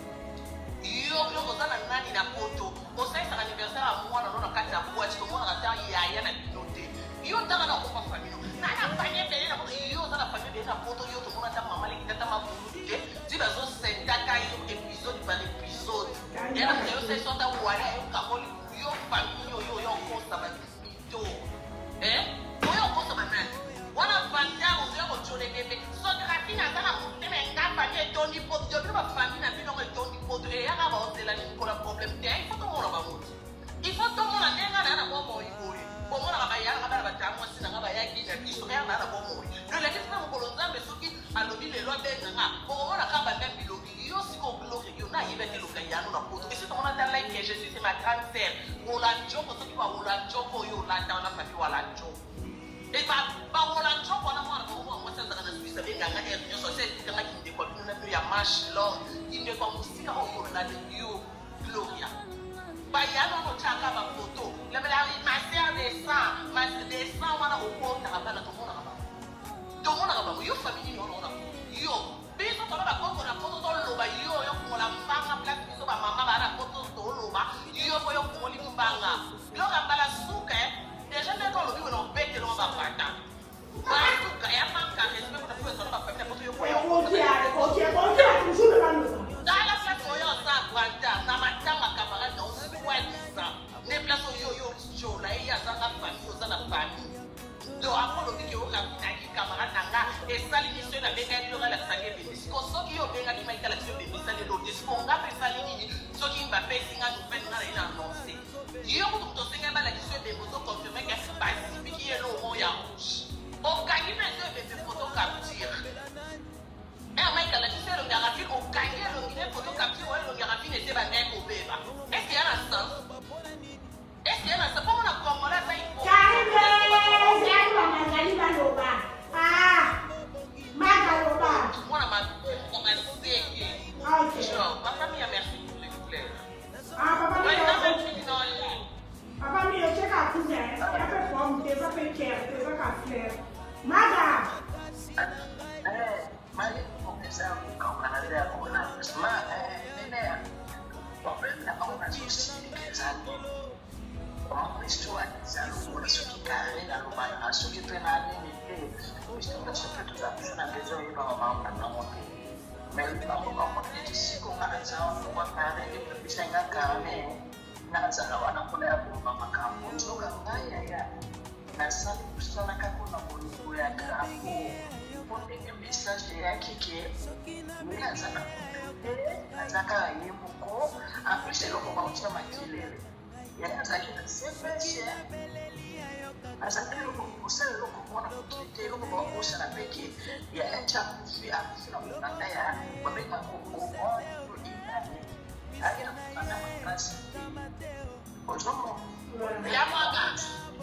C: yo biloko oza na nani na poto? Osalisaka anniversaire ya mwana no na kati ya boîte, tomonaka ta yaya na bino te. Yo ntanga na okopa famille na na famille ebele na poto. Yo oza na famille ebele na poto, yo tomona ta mama leki, tata mabulu te, ti bazosentaka yo épisode par épisode. Ya na moto yo seso ata wala yo kakoli yo famille oyo oyo okosa bamito oyo okosa banani wana vanda ozoya kotiola ebembe. Soki Rafine aza na motema enga, famille etondi poto, yo bino bafamille na bino etondi poto, eyaka baozela nini? Kola problème te, il faut tomona bango ti, il faut tomona ndenge na na bomoi boye. Bomonaka bayalaka bana bataya mwasi nanga bayaki na biso ere na na bomoi lolakisi mpe mokolo Nzambe soki alobi lelo abenganga, bokomona kaka bameme bilongi. Yo sikoyo Gloire, yo nayebi ate eloka yano na poto esi tomona ta like je suis, c'est ma grande sœur wola njoko. Soki bawola njoko oyo olata wana, famille wala njoko e bawola njoko wana, mwana bango mwa mwasi azalaka na Suisse, abenganga ere nyonso ase etikangaki ndeko ya bino na bino ya manche longue, kindeko ya mosika oyo olata. Yo Gloria, bayano wana otyaka bafoto lebela ma sœur de sang, ma de sang wana okotaka bana, tomonaka bango, tomonaka bango. Yo famille nini wana wana yo biso tona bakoko na poto toloba, yo yo fungola mbanga place biso bamama baa na poto toloba, yo po yo fungoli mbanga. Biloko mbala suka déjà ndenge olobi wena obetelongo bapata basuka ya manque respect kuna biso tona bafamille na poto yo.
B: Ekoki, ekoki, ekoki toujours le baloba.
C: Tala place oyo oza branda na matanga camarade na oswalisa nde place oyo yo tiola ye azanga famille, oza na famille. Donc après olobi ke oyo camarade na nga esali biso nabengaki yo alakisaki ebembe. Siko soki yo obengaki maiki alakisi yo ebembe, esali eloko te. Siko nga mpe esali nini soki bapesi nga nouvelle, nga na ye na annonce yo kutu moto osengai balakisi yo ebembe, ozoconfirme ke basibiki ye eloko ya rouge, okangi mpe ezo ebembe photo capture. Mike alakisi elongi ya Rafine, okangi elongi ne photo capture oyo elongi ya Rafine ete bandai kobeba. Est-ce ya na sens? Est-ce ya na sens? Mpo mona Congolais aza.
B: Karine bamazali baloba, magaloba.
C: Mwana maseke. Papa Mia, merci pour les fleurs.
B: Ah, papa Mia, papa Mia, check out cousin. Ya pe forme te, eza pe care te, eza ka fleur. Maga.
E: Eza kokauka na nde ya kona ma nene ya problème na bango nazosilika eza nini? Histoire eza lokola soki kare nalobaka soki mpe na nini te, biso nyonso mpe toza biso na besoin oyebaka makambo na bango te, mais bango bamoni neti siko nga naza wana kare nde tobisenga kare nazala wana mpona ya koloba makambo. Nzoka ngai yaya nasali mosala kaka na bolingo ya drapeau. Po ndenge message eyaki ke ye aza na mutu te, aza kaka ye moko, en plus eloko baotia makelele yaya azalaki na CPS, azalaki eloko kosala eloko moko na mokili te, eloko baobosana mpe ke yaya ti akufi, akufi na mokanda ya babengaka orange to inane, ayaki na mokanda makasi te, ozomona.
C: Ya mwaka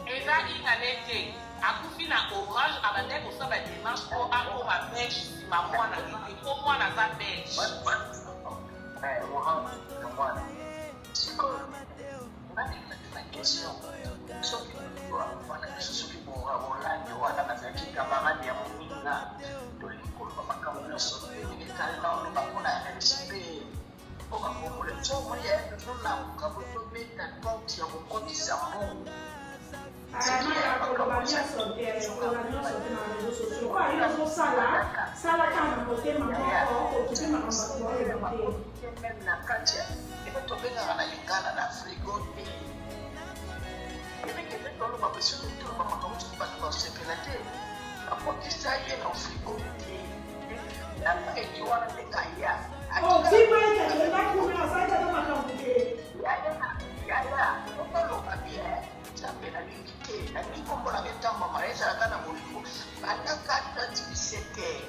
C: eza inane te, akufi na orange, abandaki kosala ba démarche mpo akoma belge nsima mwana ye te, mpo mwana aza belge.
E: Orange mwana. Sikoyo ngai natuna question, soki wana biso, soki bolandi wana bazalaki camarade ya moninga, tolingi koloba makambo nyonso te ndenge kali na oloba mpona respect, mpo bakongola so omoni ya tozolamuka bo tobeta compte ya kokotisa mbongo.
B: Koloba nyonso te, koloba nyonso te na réseau sociaux. Oyo yo ozosala, sala kaka na motema moko, okipe makambo bato baoloba te.
E: Même na kati ya ebe tobengaka na lingala na frigo te, ebenge mpe toloba mpe soki toloba makambo mosusu bato basepela te. Bakotisa ye na frigo te, na eki wana ndenge aya.
B: Otima ekakenda kuna, asalaki ata makambo te.
E: Yaya, yaya, okoloba bien. Nzambe, nalingi te, nalingi kombolaka etambama ezalaka na bolingo bandaka 17 heures.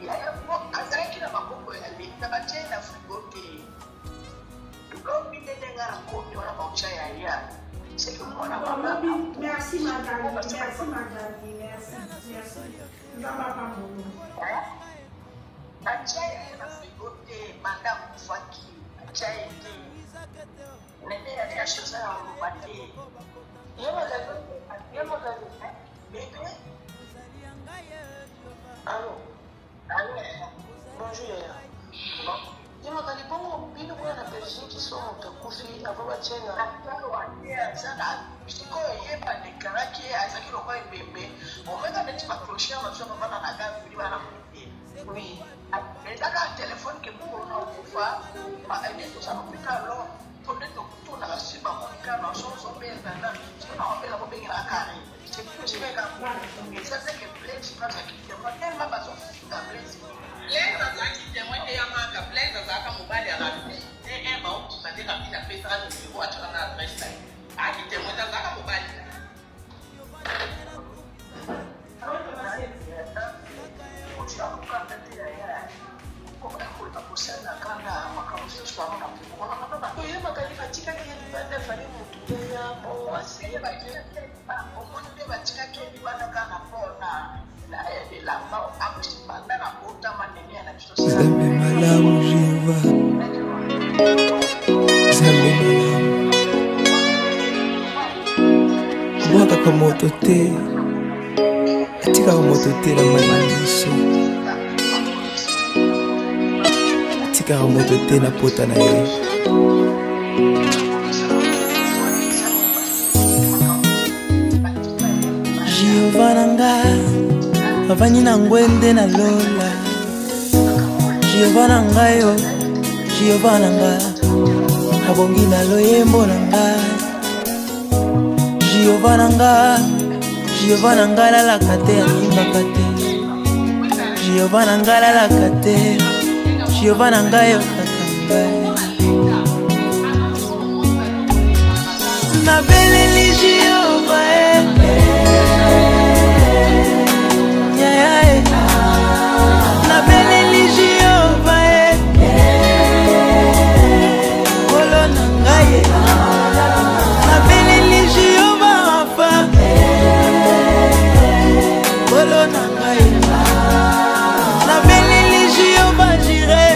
E: Yaya po azalaki na maboko ya leta, batia ye na frigo te. Lobi nde ndenge nakomi wana, baotya yaya seke mwana.
B: Lobi. Merci Magali, merci Magali, merci, merci, Nzambe apambolo.
E: Batia ye na frigo te, banda akufaki batia ye te. Nene ya nyonso eza ya koloba te.
D: Ye Magali, ye Magali.
E: Bebe.
D: Allo?
E: Allo.
D: Bonjour yaya. Ye Magali, bongo bino kuna na Belgique, so moto akufi avant batie na
E: Aza na sikoyo ye badekaraki ye azalaki lokola ebembe, omeka neti baclocher bazo bavanda na gavili bana te. Ezaka telefone ke mokolo na okufa nde toza hôpital lo po nde totunaka si bamonika na sozobengana so na obela kobengela kare eza teke Blaise azalaki témoin tellement bazofinga Blaise.
C: Blaise azalaki témoin te ya maka. Blaise azalaka mobali ya Rafi te, un baokima nde Rafi napesaka numero, atiaka na adresse na ye. Ayaki témoin te, azalaka mobali na ye.
E: Osakokanga te yaya, koyeba kosala kaka makambo mosusu yango na
D: Oyebakali batikaki ye libanda, efali motu te ya po.
E: Omoni nde batikaki ye libanda kaka mpona na elamba akusi banda na botama nene ya na biso.
F: Nzambe malamu, Jehova Nzambe malamu, bwakaka moto te, atikaka moto te na mai na miso, atikaka moto te na pota na ye. Jehova na nga avandi na ngwende na lola. Jehova na ngai yo, Jehova na nga abongi na loyembo na ngai. Jehova na nga, Jehova na nga alalaka te, animbaka te. Jehova na nga alalaka te, Jehova na ngai yokaka ngai. Nabeleli Jehova e, yaya e, nabeleli Jehova e, kolo na ngai e, nabeleli Jehova Rafa, kolo na ngai, nabeleli Jehova Jire.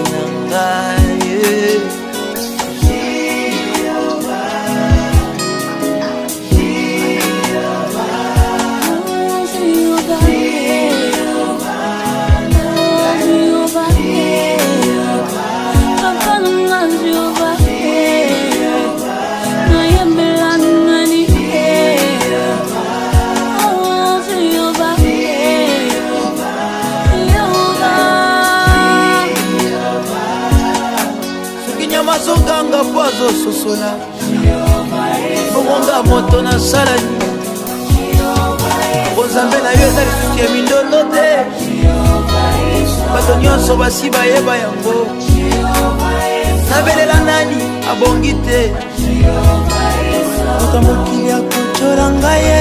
F: na ngai. Soki nyama azoganga mpo azososola, bongonga moto nasala nini? Bonzambe na yo eza lisusu ya mindondo te, bato nyonso basi bayeba yango. Nabelela nani abongi te? Moto mokili akotyola ngai ye,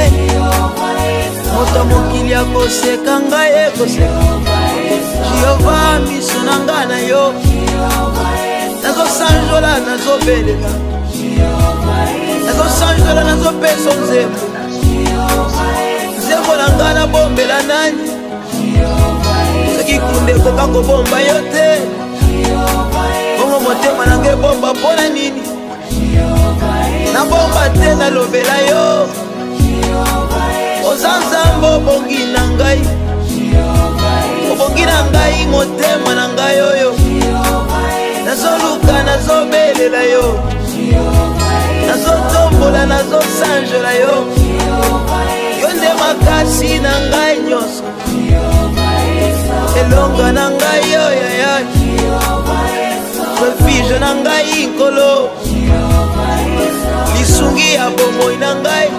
F: moto mokili akoseka ngai ye, koseka. Jehova, miso na ngai na yo, nazosanjola, nazobelela, nazosanjola, nazopesa nzembo, nzembo na ngai nabombela nani? Soki kunda ekoka kobomba yo te, bongo motema na ngai ebomba mpo na nini? Nabomba te, nalobela yo. Oza Nzambe, obongi na ngai, obongi na ngai. Motema na ngai oyo nazoluka, nazobelela yo, nazotombola, nazosanjola yo. Yo nde makasi na ngai nyonso, elonga na ngai oyo yaya, refuge na ngai, Nkolo, lisungi ya bomoi na ngai.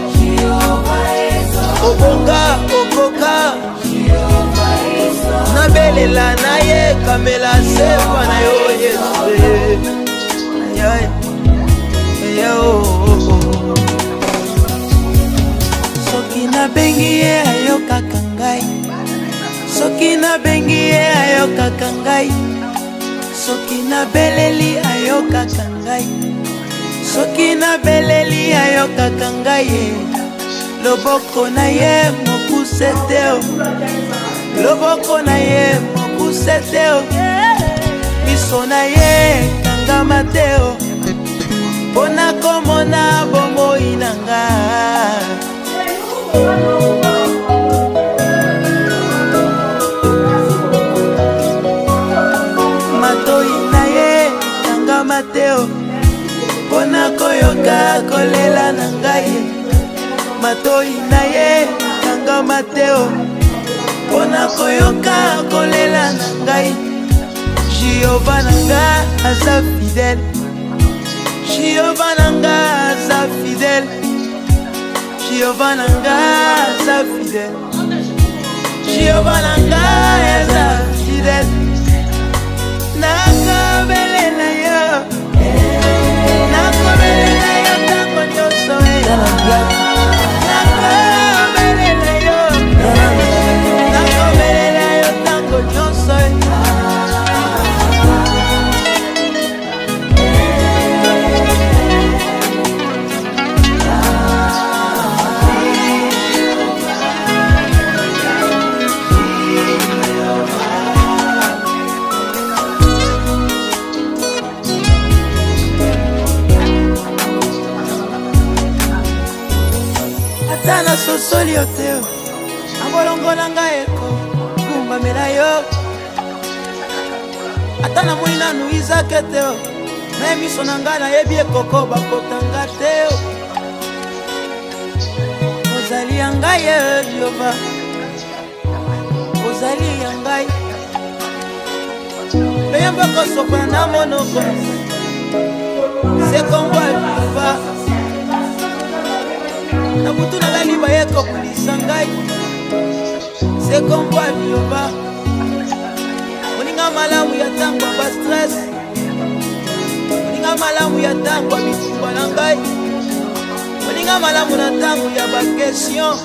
F: Obonga, okoka, nabelela na ye, kamela sepa na yo, Yesu. Soki nabengi ye, ayokaka ngai. Soki nabengi ye, ayokaka ngai. Soki nabeleli, ayokaka ngai. Soki nabeleli, ayokaka ngai ye. Loboko na ye mokuse te o, loboko na ye mokuse te o, miso na ye ekangama te o, mpo na komona bomoi na nga. Matoi na ye ekangama te o, mpo na koyoka kolela na ngai. Matoi na ye ekangama te o, mpo na koyoka kolela na ngai. Jehova na nga aza fidèle, Jehova na nga aza fidèle, Jehova na nga aza fidèle, Jehova na nga aza fidèle. Nakobelela yo, nakobelela yo ntango nyonso. Nakobelela yo, nakobelela yo ntango nyonso. Ata nasosoli yo te, abolongo na ngai eko kumbamela yo. Ata namoni nanu Izake te, me miso na ngai nayebi ekoko bakotanga te. Ozali ya ngai, Jehova, ozali ya ngai. Loyembo ekosopana na monoko se kombo ya Jehova. Na butu nalali, baye kobulisa ngai se kombo ya Jehova. Moninga malamu ya ntango ya ba stress, moninga malamu ya ntango ya bitumba na ngai, moninga malamu na ntango ya ba question.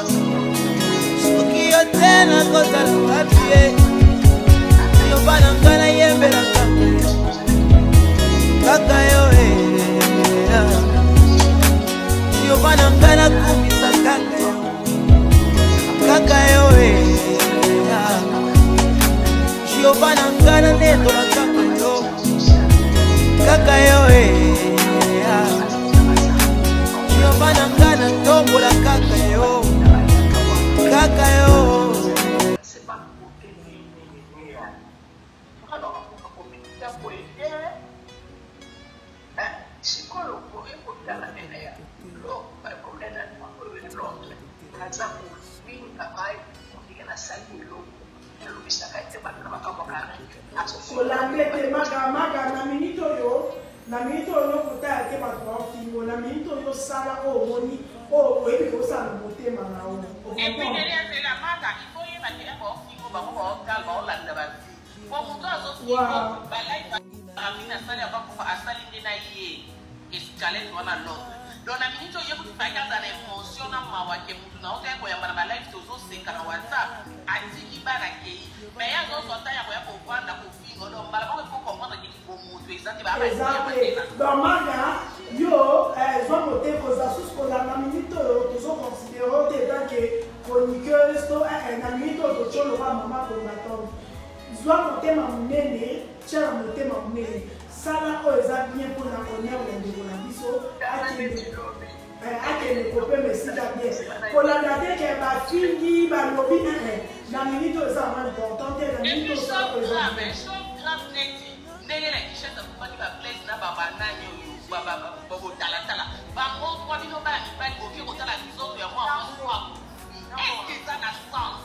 F: Soki yo te, nakozala wapi ye? Jehova na ngai, nayembelaka kaka yo. Jehova na ngai, nakumisa kaka yo, kaka yo. Jehova na ngai, nanetola kaka yo.
E: Sikoyo okoki kotala nene ya komena Londres, naza kofinga ngai ondenge nasali eloko nalobisaka ete bato na makambo kare.
B: Kolanda ete maga maga na minute oyo, na minute oyo kotala te bato baofingo, na minute oyo osala oyo omoni oyo oyebi kosala na motema na yo.
C: Et puis derrière c'est la maga, il faut yeba ke baofingo bango baotala baolanda ba vie po moto azofingo balai Amina asali avant kufa asali nde na ye escalette wana Londres. Donc na minute oyo ye kutu fallait azala na emotion na mawa ke mutu na otaya koyamba na ba live tozoseka na WhatsApp atiki bana kei mais ye azozwa temps ya koya kovanda kofinga donc mbala moko il faut comprendre ke kibomoto eza te ba
B: eza te. Donc maga yo zwa motema kozala susu kolanda minute oyo tozo considere yo te tant que chroniqueuse to na minute oyo totyo lokola mama combattante. Zwa motema monene, tia na motema monene, sala oyo eza bien mpo na honneur ya ndeko na biso akende akende kopema esika bien. Kolanda te ke bafingi balobi eh, na minute oyo eza vraiment important te, na minute oyo sala oyo eza bien.
C: Ndenge na Kinshasa bofandi ba Blaise na ba banani oyo botalatala bango kwa bino bana mibali boke kotala nzoto ya mwana mwasi oyo akufi, est-ce eza na sens?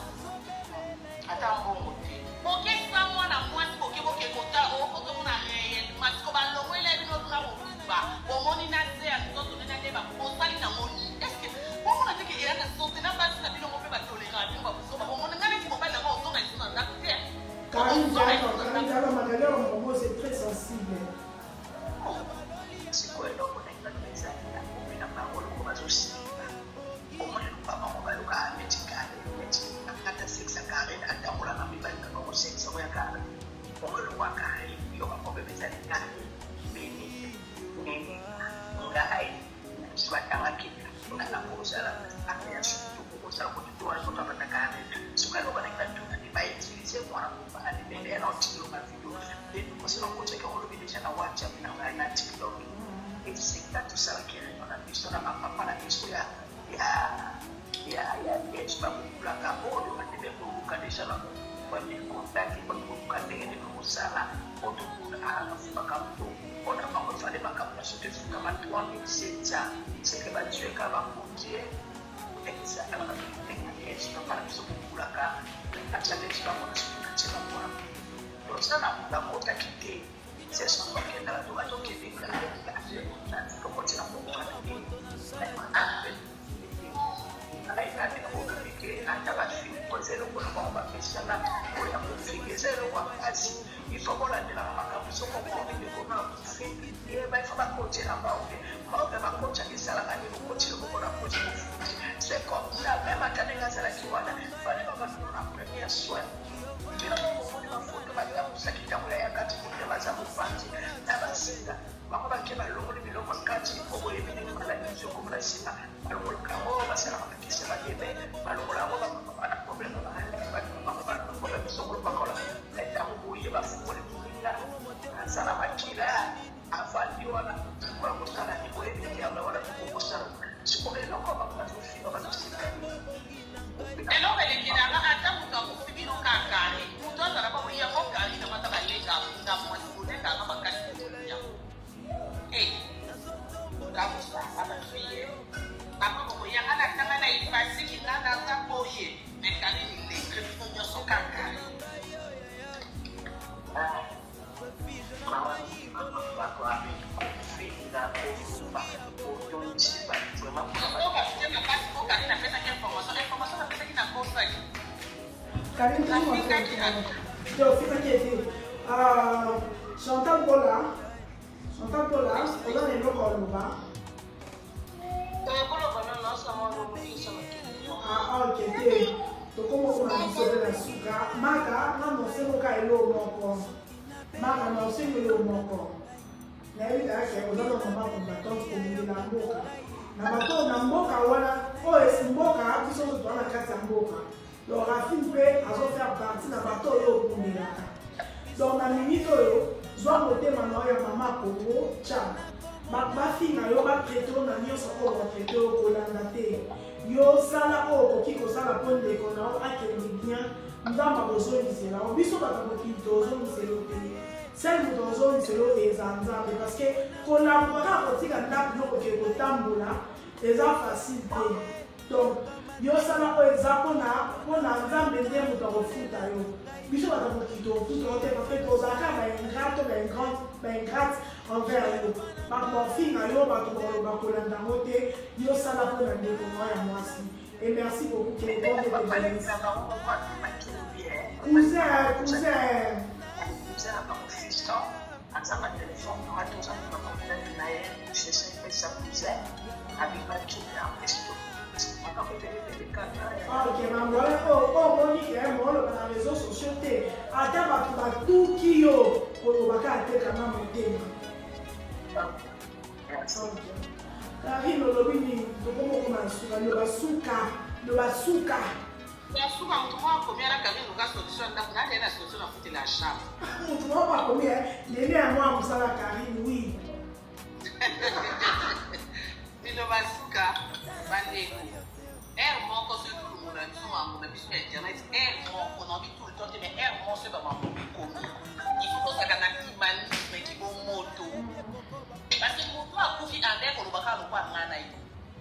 C: Ata mbongo te. Boke sa mwana mwasi boke boke kotala okoki komona réellement siko balongwela bino tuna mobimba bomoni na se ya nzoto nde na nde bosali nango nini? Est ce que bomona te ke eya na sens na basi na bino ngo mpe batolera bino babuzoba bomona ngai neti mobali nanga ozonga lisusu na ndako te.
B: Karine Diallo, Karine Diallo, Magali Makambo, c'est très sensible.
E: Sikoyo eloko na ngai ezali na komi na bango loko bazosimba omoni lokola bango bayokaka neti kare neti ata sexe ya Karine atambola na mibali na bango sexe yango ya Karine omoni lokola Karine yoka problème ezali Karine beni nene ngai biso batangaki nga na kozala ata ya sutu okozala kotutu wana tokabata Karine soki eloko na ngai tunani bautilize mwana mobali ndenge ya na otindelo ba video kosala kotaki olobi deja na WhatsApp na ngai na TikTok esika tosalaki réunion na biso na bapapa na biso ya ya ya ya Liège bakokulaka oyo bandebe koluka deja bandi contact bakoluka ndenge nini kosala po tokuna makambo mpona bango efale makambo na soki efukama 3700 seke batueka bakontie ezalaka ndenge Liège papa na biso kokulaka atia Liège bango na soki natie bango wana toza na bakotaki te bakendaka to batokende tokotela ata bafingo eza eloko na bango bapesana oyo ya kofinga eza eloko ya mpasi ifo kolandelaka makambo soko okomi ndeko na kufi yeba ifo bakotela maoke maoke bakotaka esalaka nini okoti loboko na koti kofuti c'est comme ça même ata ndenge azalaki wana fale babandona na première soin bino bomoni bafoto batambusaki ntango ya yakati kote baza mopanzi na basinga bango bake balongoli biloko kati po boyebi ndenge maladi biso komona nsima balongolaka yango basalaka bakisi ya babebe balongola yango bana problème bana problème songolo bakola ntango boye bafungoli moninga aza na makila avandi wana mpona kosala ni boyebi ndenge yango wana tokokosala sikoyo eloko bango bazofinga bazosika.
C: Eloko elekelanga ata moto akufi bino kaka moto azala bongo yango Karine mata balenga na mwasi bolenganga makasi kolia kamusa abafie papa bokoyanga na tanga na epasiki nga naza boye mais Karine lettre bino nyonso kaka.
B: Karine te ofingaki ete Chantal Bola, Chantal Bola, oza na eloko ya oloba? Ah, ok te tokoma koma biso mpe na suka maka nga nosengoka eloko moko maka na osengo eloko moko nayebi kaka ke oza na mama combattante kobundela mboka na bato na mboka wana oyo esi mboka biso nyonso toza na kati ya mboka. Donc Rafine mpe azofaire partie na bato oyo obundelaka. Donc na minute oyo zwa motema na yo ya mama Congo tya bafinga yo batraite yo na nyonso oyo batraite yo kolanda te yo sala oyo okoki kosala mpo ndeko na yo akende bien. Nzambe akozongisela yo, biso bato mokili tozongisela yo te. Sel moto azongisela oyo eza Nzambe, parce que kolamuka kaka kotika ndako no kokende kotambola eza facile te. Donc yo sala oyo eza mpona mpona Nzambe nde moto akofuta yo. Biso bato ya mokili tokofuta yo te, parce que tozalaka baingrat to baingrate baingrate envers yo. Bato bakofinga yo, bato bakoloba kolanda yango te. Yo sala mpona ndeko na yo ya mwasi. Et merci beaucoup, que le bon Dieu te bénisse. Cousin, cousin.
E: Cousin na bango fiston aza na telefone nanga toza na contact na ye epesa cousin abimaki en plus makambo ebele ebele kaka.
B: Ok, mambo wana oyo omoni ke mooloba na réseau sociaux te, ata bato batuki yo koloba kaka te, kanga motema. Karine, olobi nini? Tokomokoma na suka, loba suka, loba suka.
C: Ya suka, moto moko akomi ana Karine, luka solution ya ndako nani na solution na futela ya chambre.
B: Moto moko akomi nene ya mwa mosala Karine, oui.
C: Liloba suka, bandeko, heure moko soki tolongola biso mambo na biso ya internet, heure moko naobi tout le temps te, mais heure moko soki bamambo ekomi, il faut tozalaka na humanisme, kibomoto, parce que moto akufi ande koloba kaka lokwa nga na ye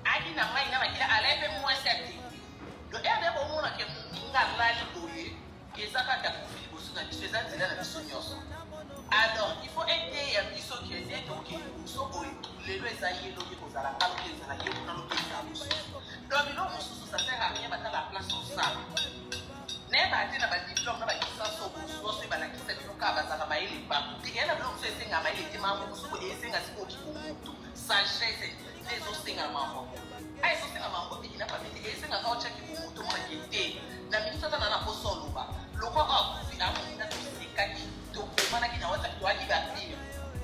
C: aki na mai na makila alai mpe mwasi atembi. Donc heure nde bomona ke moninga alali boye, eza kaka akufi liboso na biso, eza nzela na biso nyonso. Alors il faut eteya biso ke nde tokende liboso boye. Lelo eza ye, lobi kozala nga, lobi ezala ye kuna, lobi ezala mosusu. Donc biloko mosusu, ça sert à rien. Batala place osala, nayebaka te na badiplôme na balicence oyo bozwa, soki balakisa bino kaka bazalaka mayele partout te. Eya na biloko mosusu esenga mayele te, makambo mosusu esenga sikoyo kibomoto, sagesse nde ezosenga mambo a ezosenga mambo ebiki na papi te. Esengaka otya kibomoto monake te na minute ata na na poso oloba lokwa oyo akufi amoninga, tosekaki, tokomanaki na WhatsApp, toyaki bapire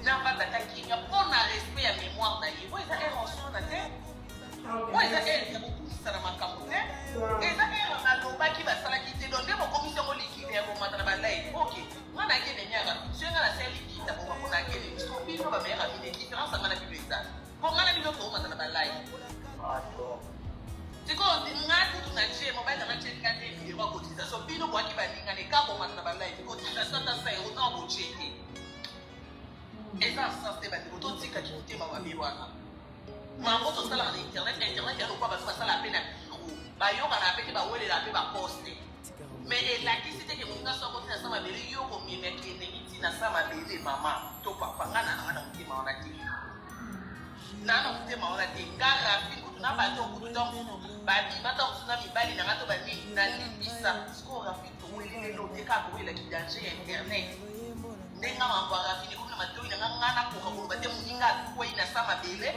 C: na vanda ata kimia mpo na respect ya mémoire na ye. Oyo eza ere osona te, oyo eza ere ya kokusisa na makambo te, eza ere nalobaki basalaki te. Donc nde bokomisi yango likita ya komata na balai. Ok, nga na akende miaka soki nga nasali likita bonga mpona akende biso bino bameyaka bine. Différence anga na bino eza mpo nga na bino toomata na balai. Sikoyo nga kutu na tie mobali nanga tie nga te numéro ya cotisation. Bino bwaki baninga na eka komata na balai, cotisation ata sa euro na botie te, eza sens te. Bandeko, totikaki motema mabe wana. Mambo tosalaka na internet, internet ya lokwa bato basala mpe na biro, bayokana mpe te, bawelela mpe baposte, mais elakisi te ke moninga so akoti na sa mabele, yo komemaki enemi ntina sa mabele. Mama to papa, nga na nanga na motema wana te, na na motema wana te. Nga Rafi kutu na bato kutu ntango mosusu babima, ntango mosusu na mibali nanga to banini, nalimbisa. Sikoyo Rafi toweli lelo te kaka kowelaki danger ya internet. Ndenge mambo ya Rafi ekomi na matoi na nga, nga nakoka koloba te moninga akwei na sa mabele,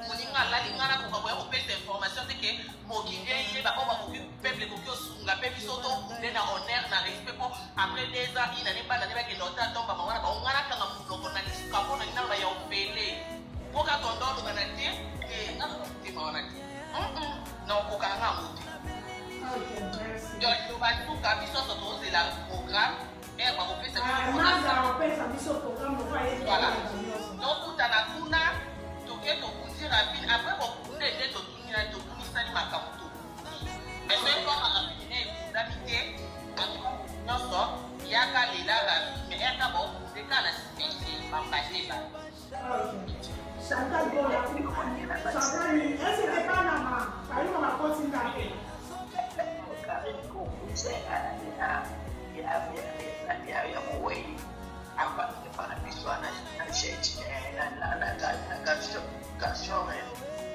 C: moninga alali, nga nakoka koya kopesa information te ke mokili eyeba oyo bakoki, peuple ekoki osunga mpe biso tokunde na honneur, na respect, mpo après 2 ans ina ne bana ne bakende ota tombama wana bango. Nga nakanga monoko na lisuka mpo na ngai naloba ya ofele mpo kaka ondo oloba na te te. Nga na motema wana te, naokoka nga yango te. Donc batuka biso nyonso tozela programme ere bakopesa.
B: Biso programme.
C: Voilà, tokutana kuna, toke tokundi Rapide. Après kokunde nde totunisani makambo tokundi, mais soki kaka Rapide ne ekundami te, nyonso yaka lela Rapide, mais yaka baokunde kaka na cimetière bambate ba.
B: Chantal Bola, Chantal, est-ce que panama ayuma bakoti ndako?
E: Ya mowei avandaka na biso wana na church na gasore,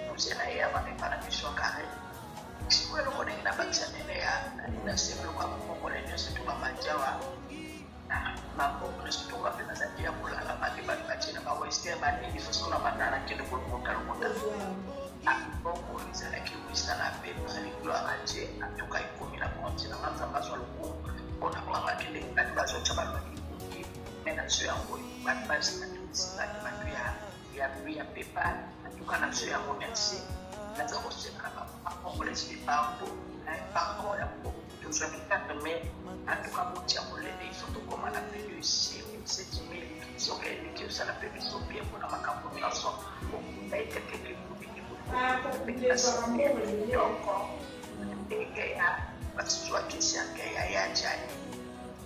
E: cousin na ye avandaka na biso carré. Sikoyo eloko ndenge nabakisa nene ya nasenga lokola mokongole nyonso to bamajawa mabongo nyonso tonga mpe nazali ya kolala bake bato batie na bawester banini façon na banda nakende kolokota lokota bongo ezalaki wisala mpe ezali gloire à Dieu. En tout cas ekomi na compte na nga, Nzambe azwa lokumu mpona bangaki ndenge bato bazotya balobaki me nazwi yango, bato bazinaki bato ya PayPal. En tout cas nazwi yango, merci. Naza kosenga na bacongolais de partout, parcours ya tozwaki 4 mai. En tout cas botia molende, il faut tokóma na plus de 6 000, 7 000. Soki eleki osala mpe biso bien mpona makambo nyonso okunda etekeke. Donc ndenge ya bazwaki cercueil ya ya jani.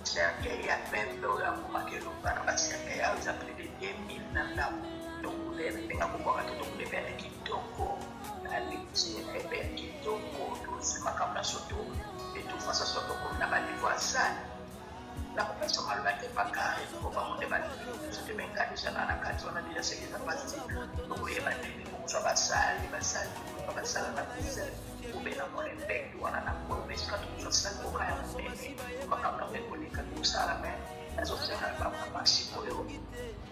E: Cercueil ya pembe oyo akomaki elonga na bacercueil ayo eza plus de 2000 na ndako. Tokunda ye na ndenge akobwaka te, tokunda ye mpe na kitoko, na liti na ye mpe ya kitoko. Tozwi makambo na soto de toute façon so tokomi na baniveau ya sale, nakopesa maloba te bakare po bango nde balingi biso te, me ngai deja na na kati wana deja seke eza pasi. Tokoyeba ndenge tokozwa basali, basali tokozwa basala na bruxelles obe na molenbeek wana na koloba esika tokozwa sale mboka ya monene, makambo nango ekoleka tosala. Me nazosenga bamama sikoyo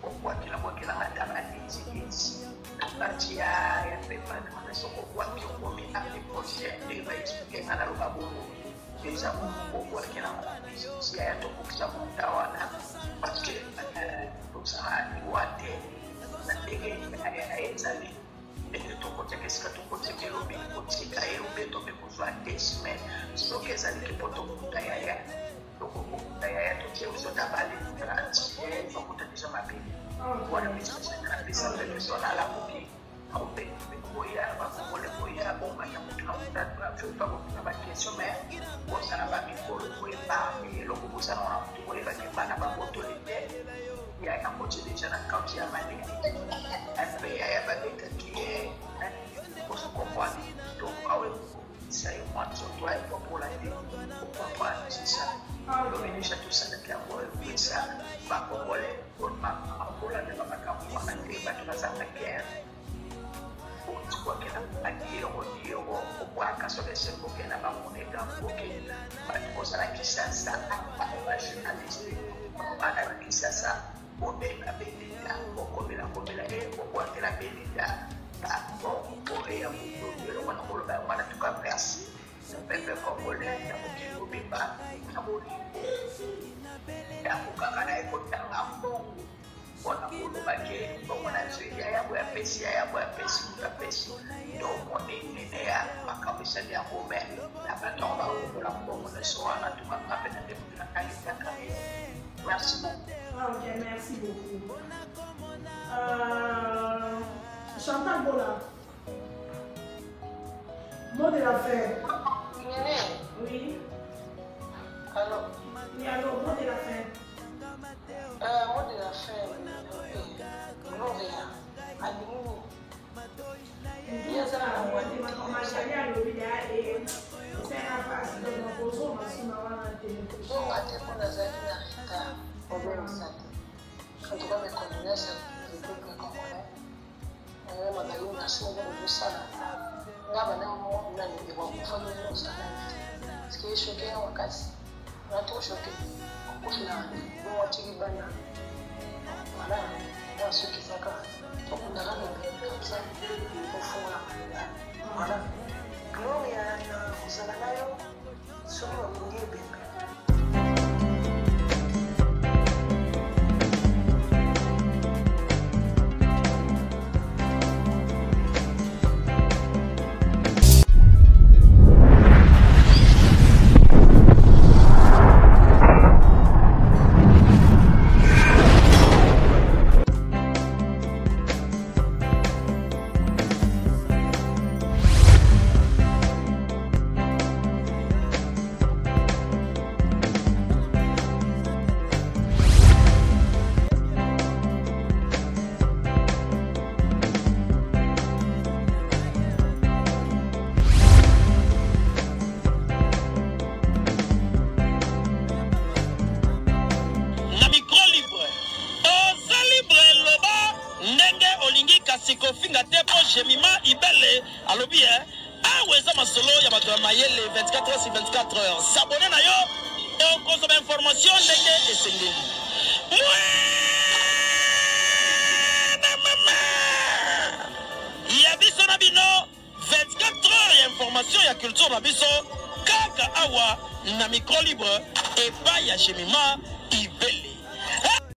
E: obwakela bwakelanga ata badizidisi na kati ya pepa wana. Soki obwaki, okomi année prochaine, ndenge baexplike nga, naloba bongo eza obwakelanga badizidisi yaya, tokokisa monta wana, parce que tozala droit te na ndenge ezali, ndenge tokotiaka esika tokotiaka elobi kotika ye obe tobe kozwa 2 semaines. Soki ezaliki mpo tokuta yaya, tokokuta yaya, totie biso ta bale 30, tokuta biso mabele wana. Biso napesa mpe biso nalamuki koya bakongole koya bomata motu na motu bakotuna baquestion, mais bozala bamikolo koyepargne eloko bozala wana motu koyebaki bana babotoli te. Yaya koti deja na kati ya malili mpe yaya babetaki ye, ozo comprendre. Donc awe kokokisa ye mwa nzoto ayekopola te, ocomprendre, c'est ça. Lobi deja tosalaki yango, epesa bakongole kolanda bamakambo wana te. Bato baza na guerre, okenda badiyero diyero, obwaka soki esengi okenda bamoneka oke. Bato kozala Kisasa, bajournaliste bana ya Kisasa, bobenga Benita, bokomela komela e bobwakela Benita baoyo ya moto eloko na koloba yango wana. Tuka merci peuple congolais ya mokili mobimba na bolingo ntango kaka na ye kotanga mbongo mpona koloba ke mbongo nazwi yaya boye apesi, yaya boye apesi, moto apesi. To omoni nene ya makambo esali yango, me na bato yango bakokola mbongo nyonso wana. Tukanga mpe na nde moto natangitaka. Merci beaucoup.
B: Ah, ok, merci beaucoup. Chantal Bola. Mot de la fin.
D: Nene.
B: Oui.
D: Allô.
B: Oui, allô, mot de la fin.
D: Mot de la fin, Gloria, alingi
B: ye aza na makambo alobi da esala mpasi, donc nakozonga nsima wana te.
D: Zonga te mpo nazalaki na retard, problème eza te. En tout cas, mes condoléances du peuple congolais. Magali, merci ndenge ozosala. Nga banda nani ndeko akufaki, ozala te parce que echoquer nga makasi, nga trop choqué. Okufelaka te bongo, atiki bana. Voilà, nga soki ezaka tokundaka bebe comme ça, ofungola. Voilà, Gloria, na kozala na yo soki bakundi ebembe.
A: Na micro libre, oza libre, loba ndenge olingi, kasi kofinga te, mpo Jemima Ibele alobi e awa eza masolo ya bato ya mayele. 24 heures sur 24 heures, s'abonner na yo, okozwa bainformation ndenge esengeli. Mwana mama ya biso na bino, 24 heures ya information ya culture na biso, kaka awa na micro libre epai ya Jemima.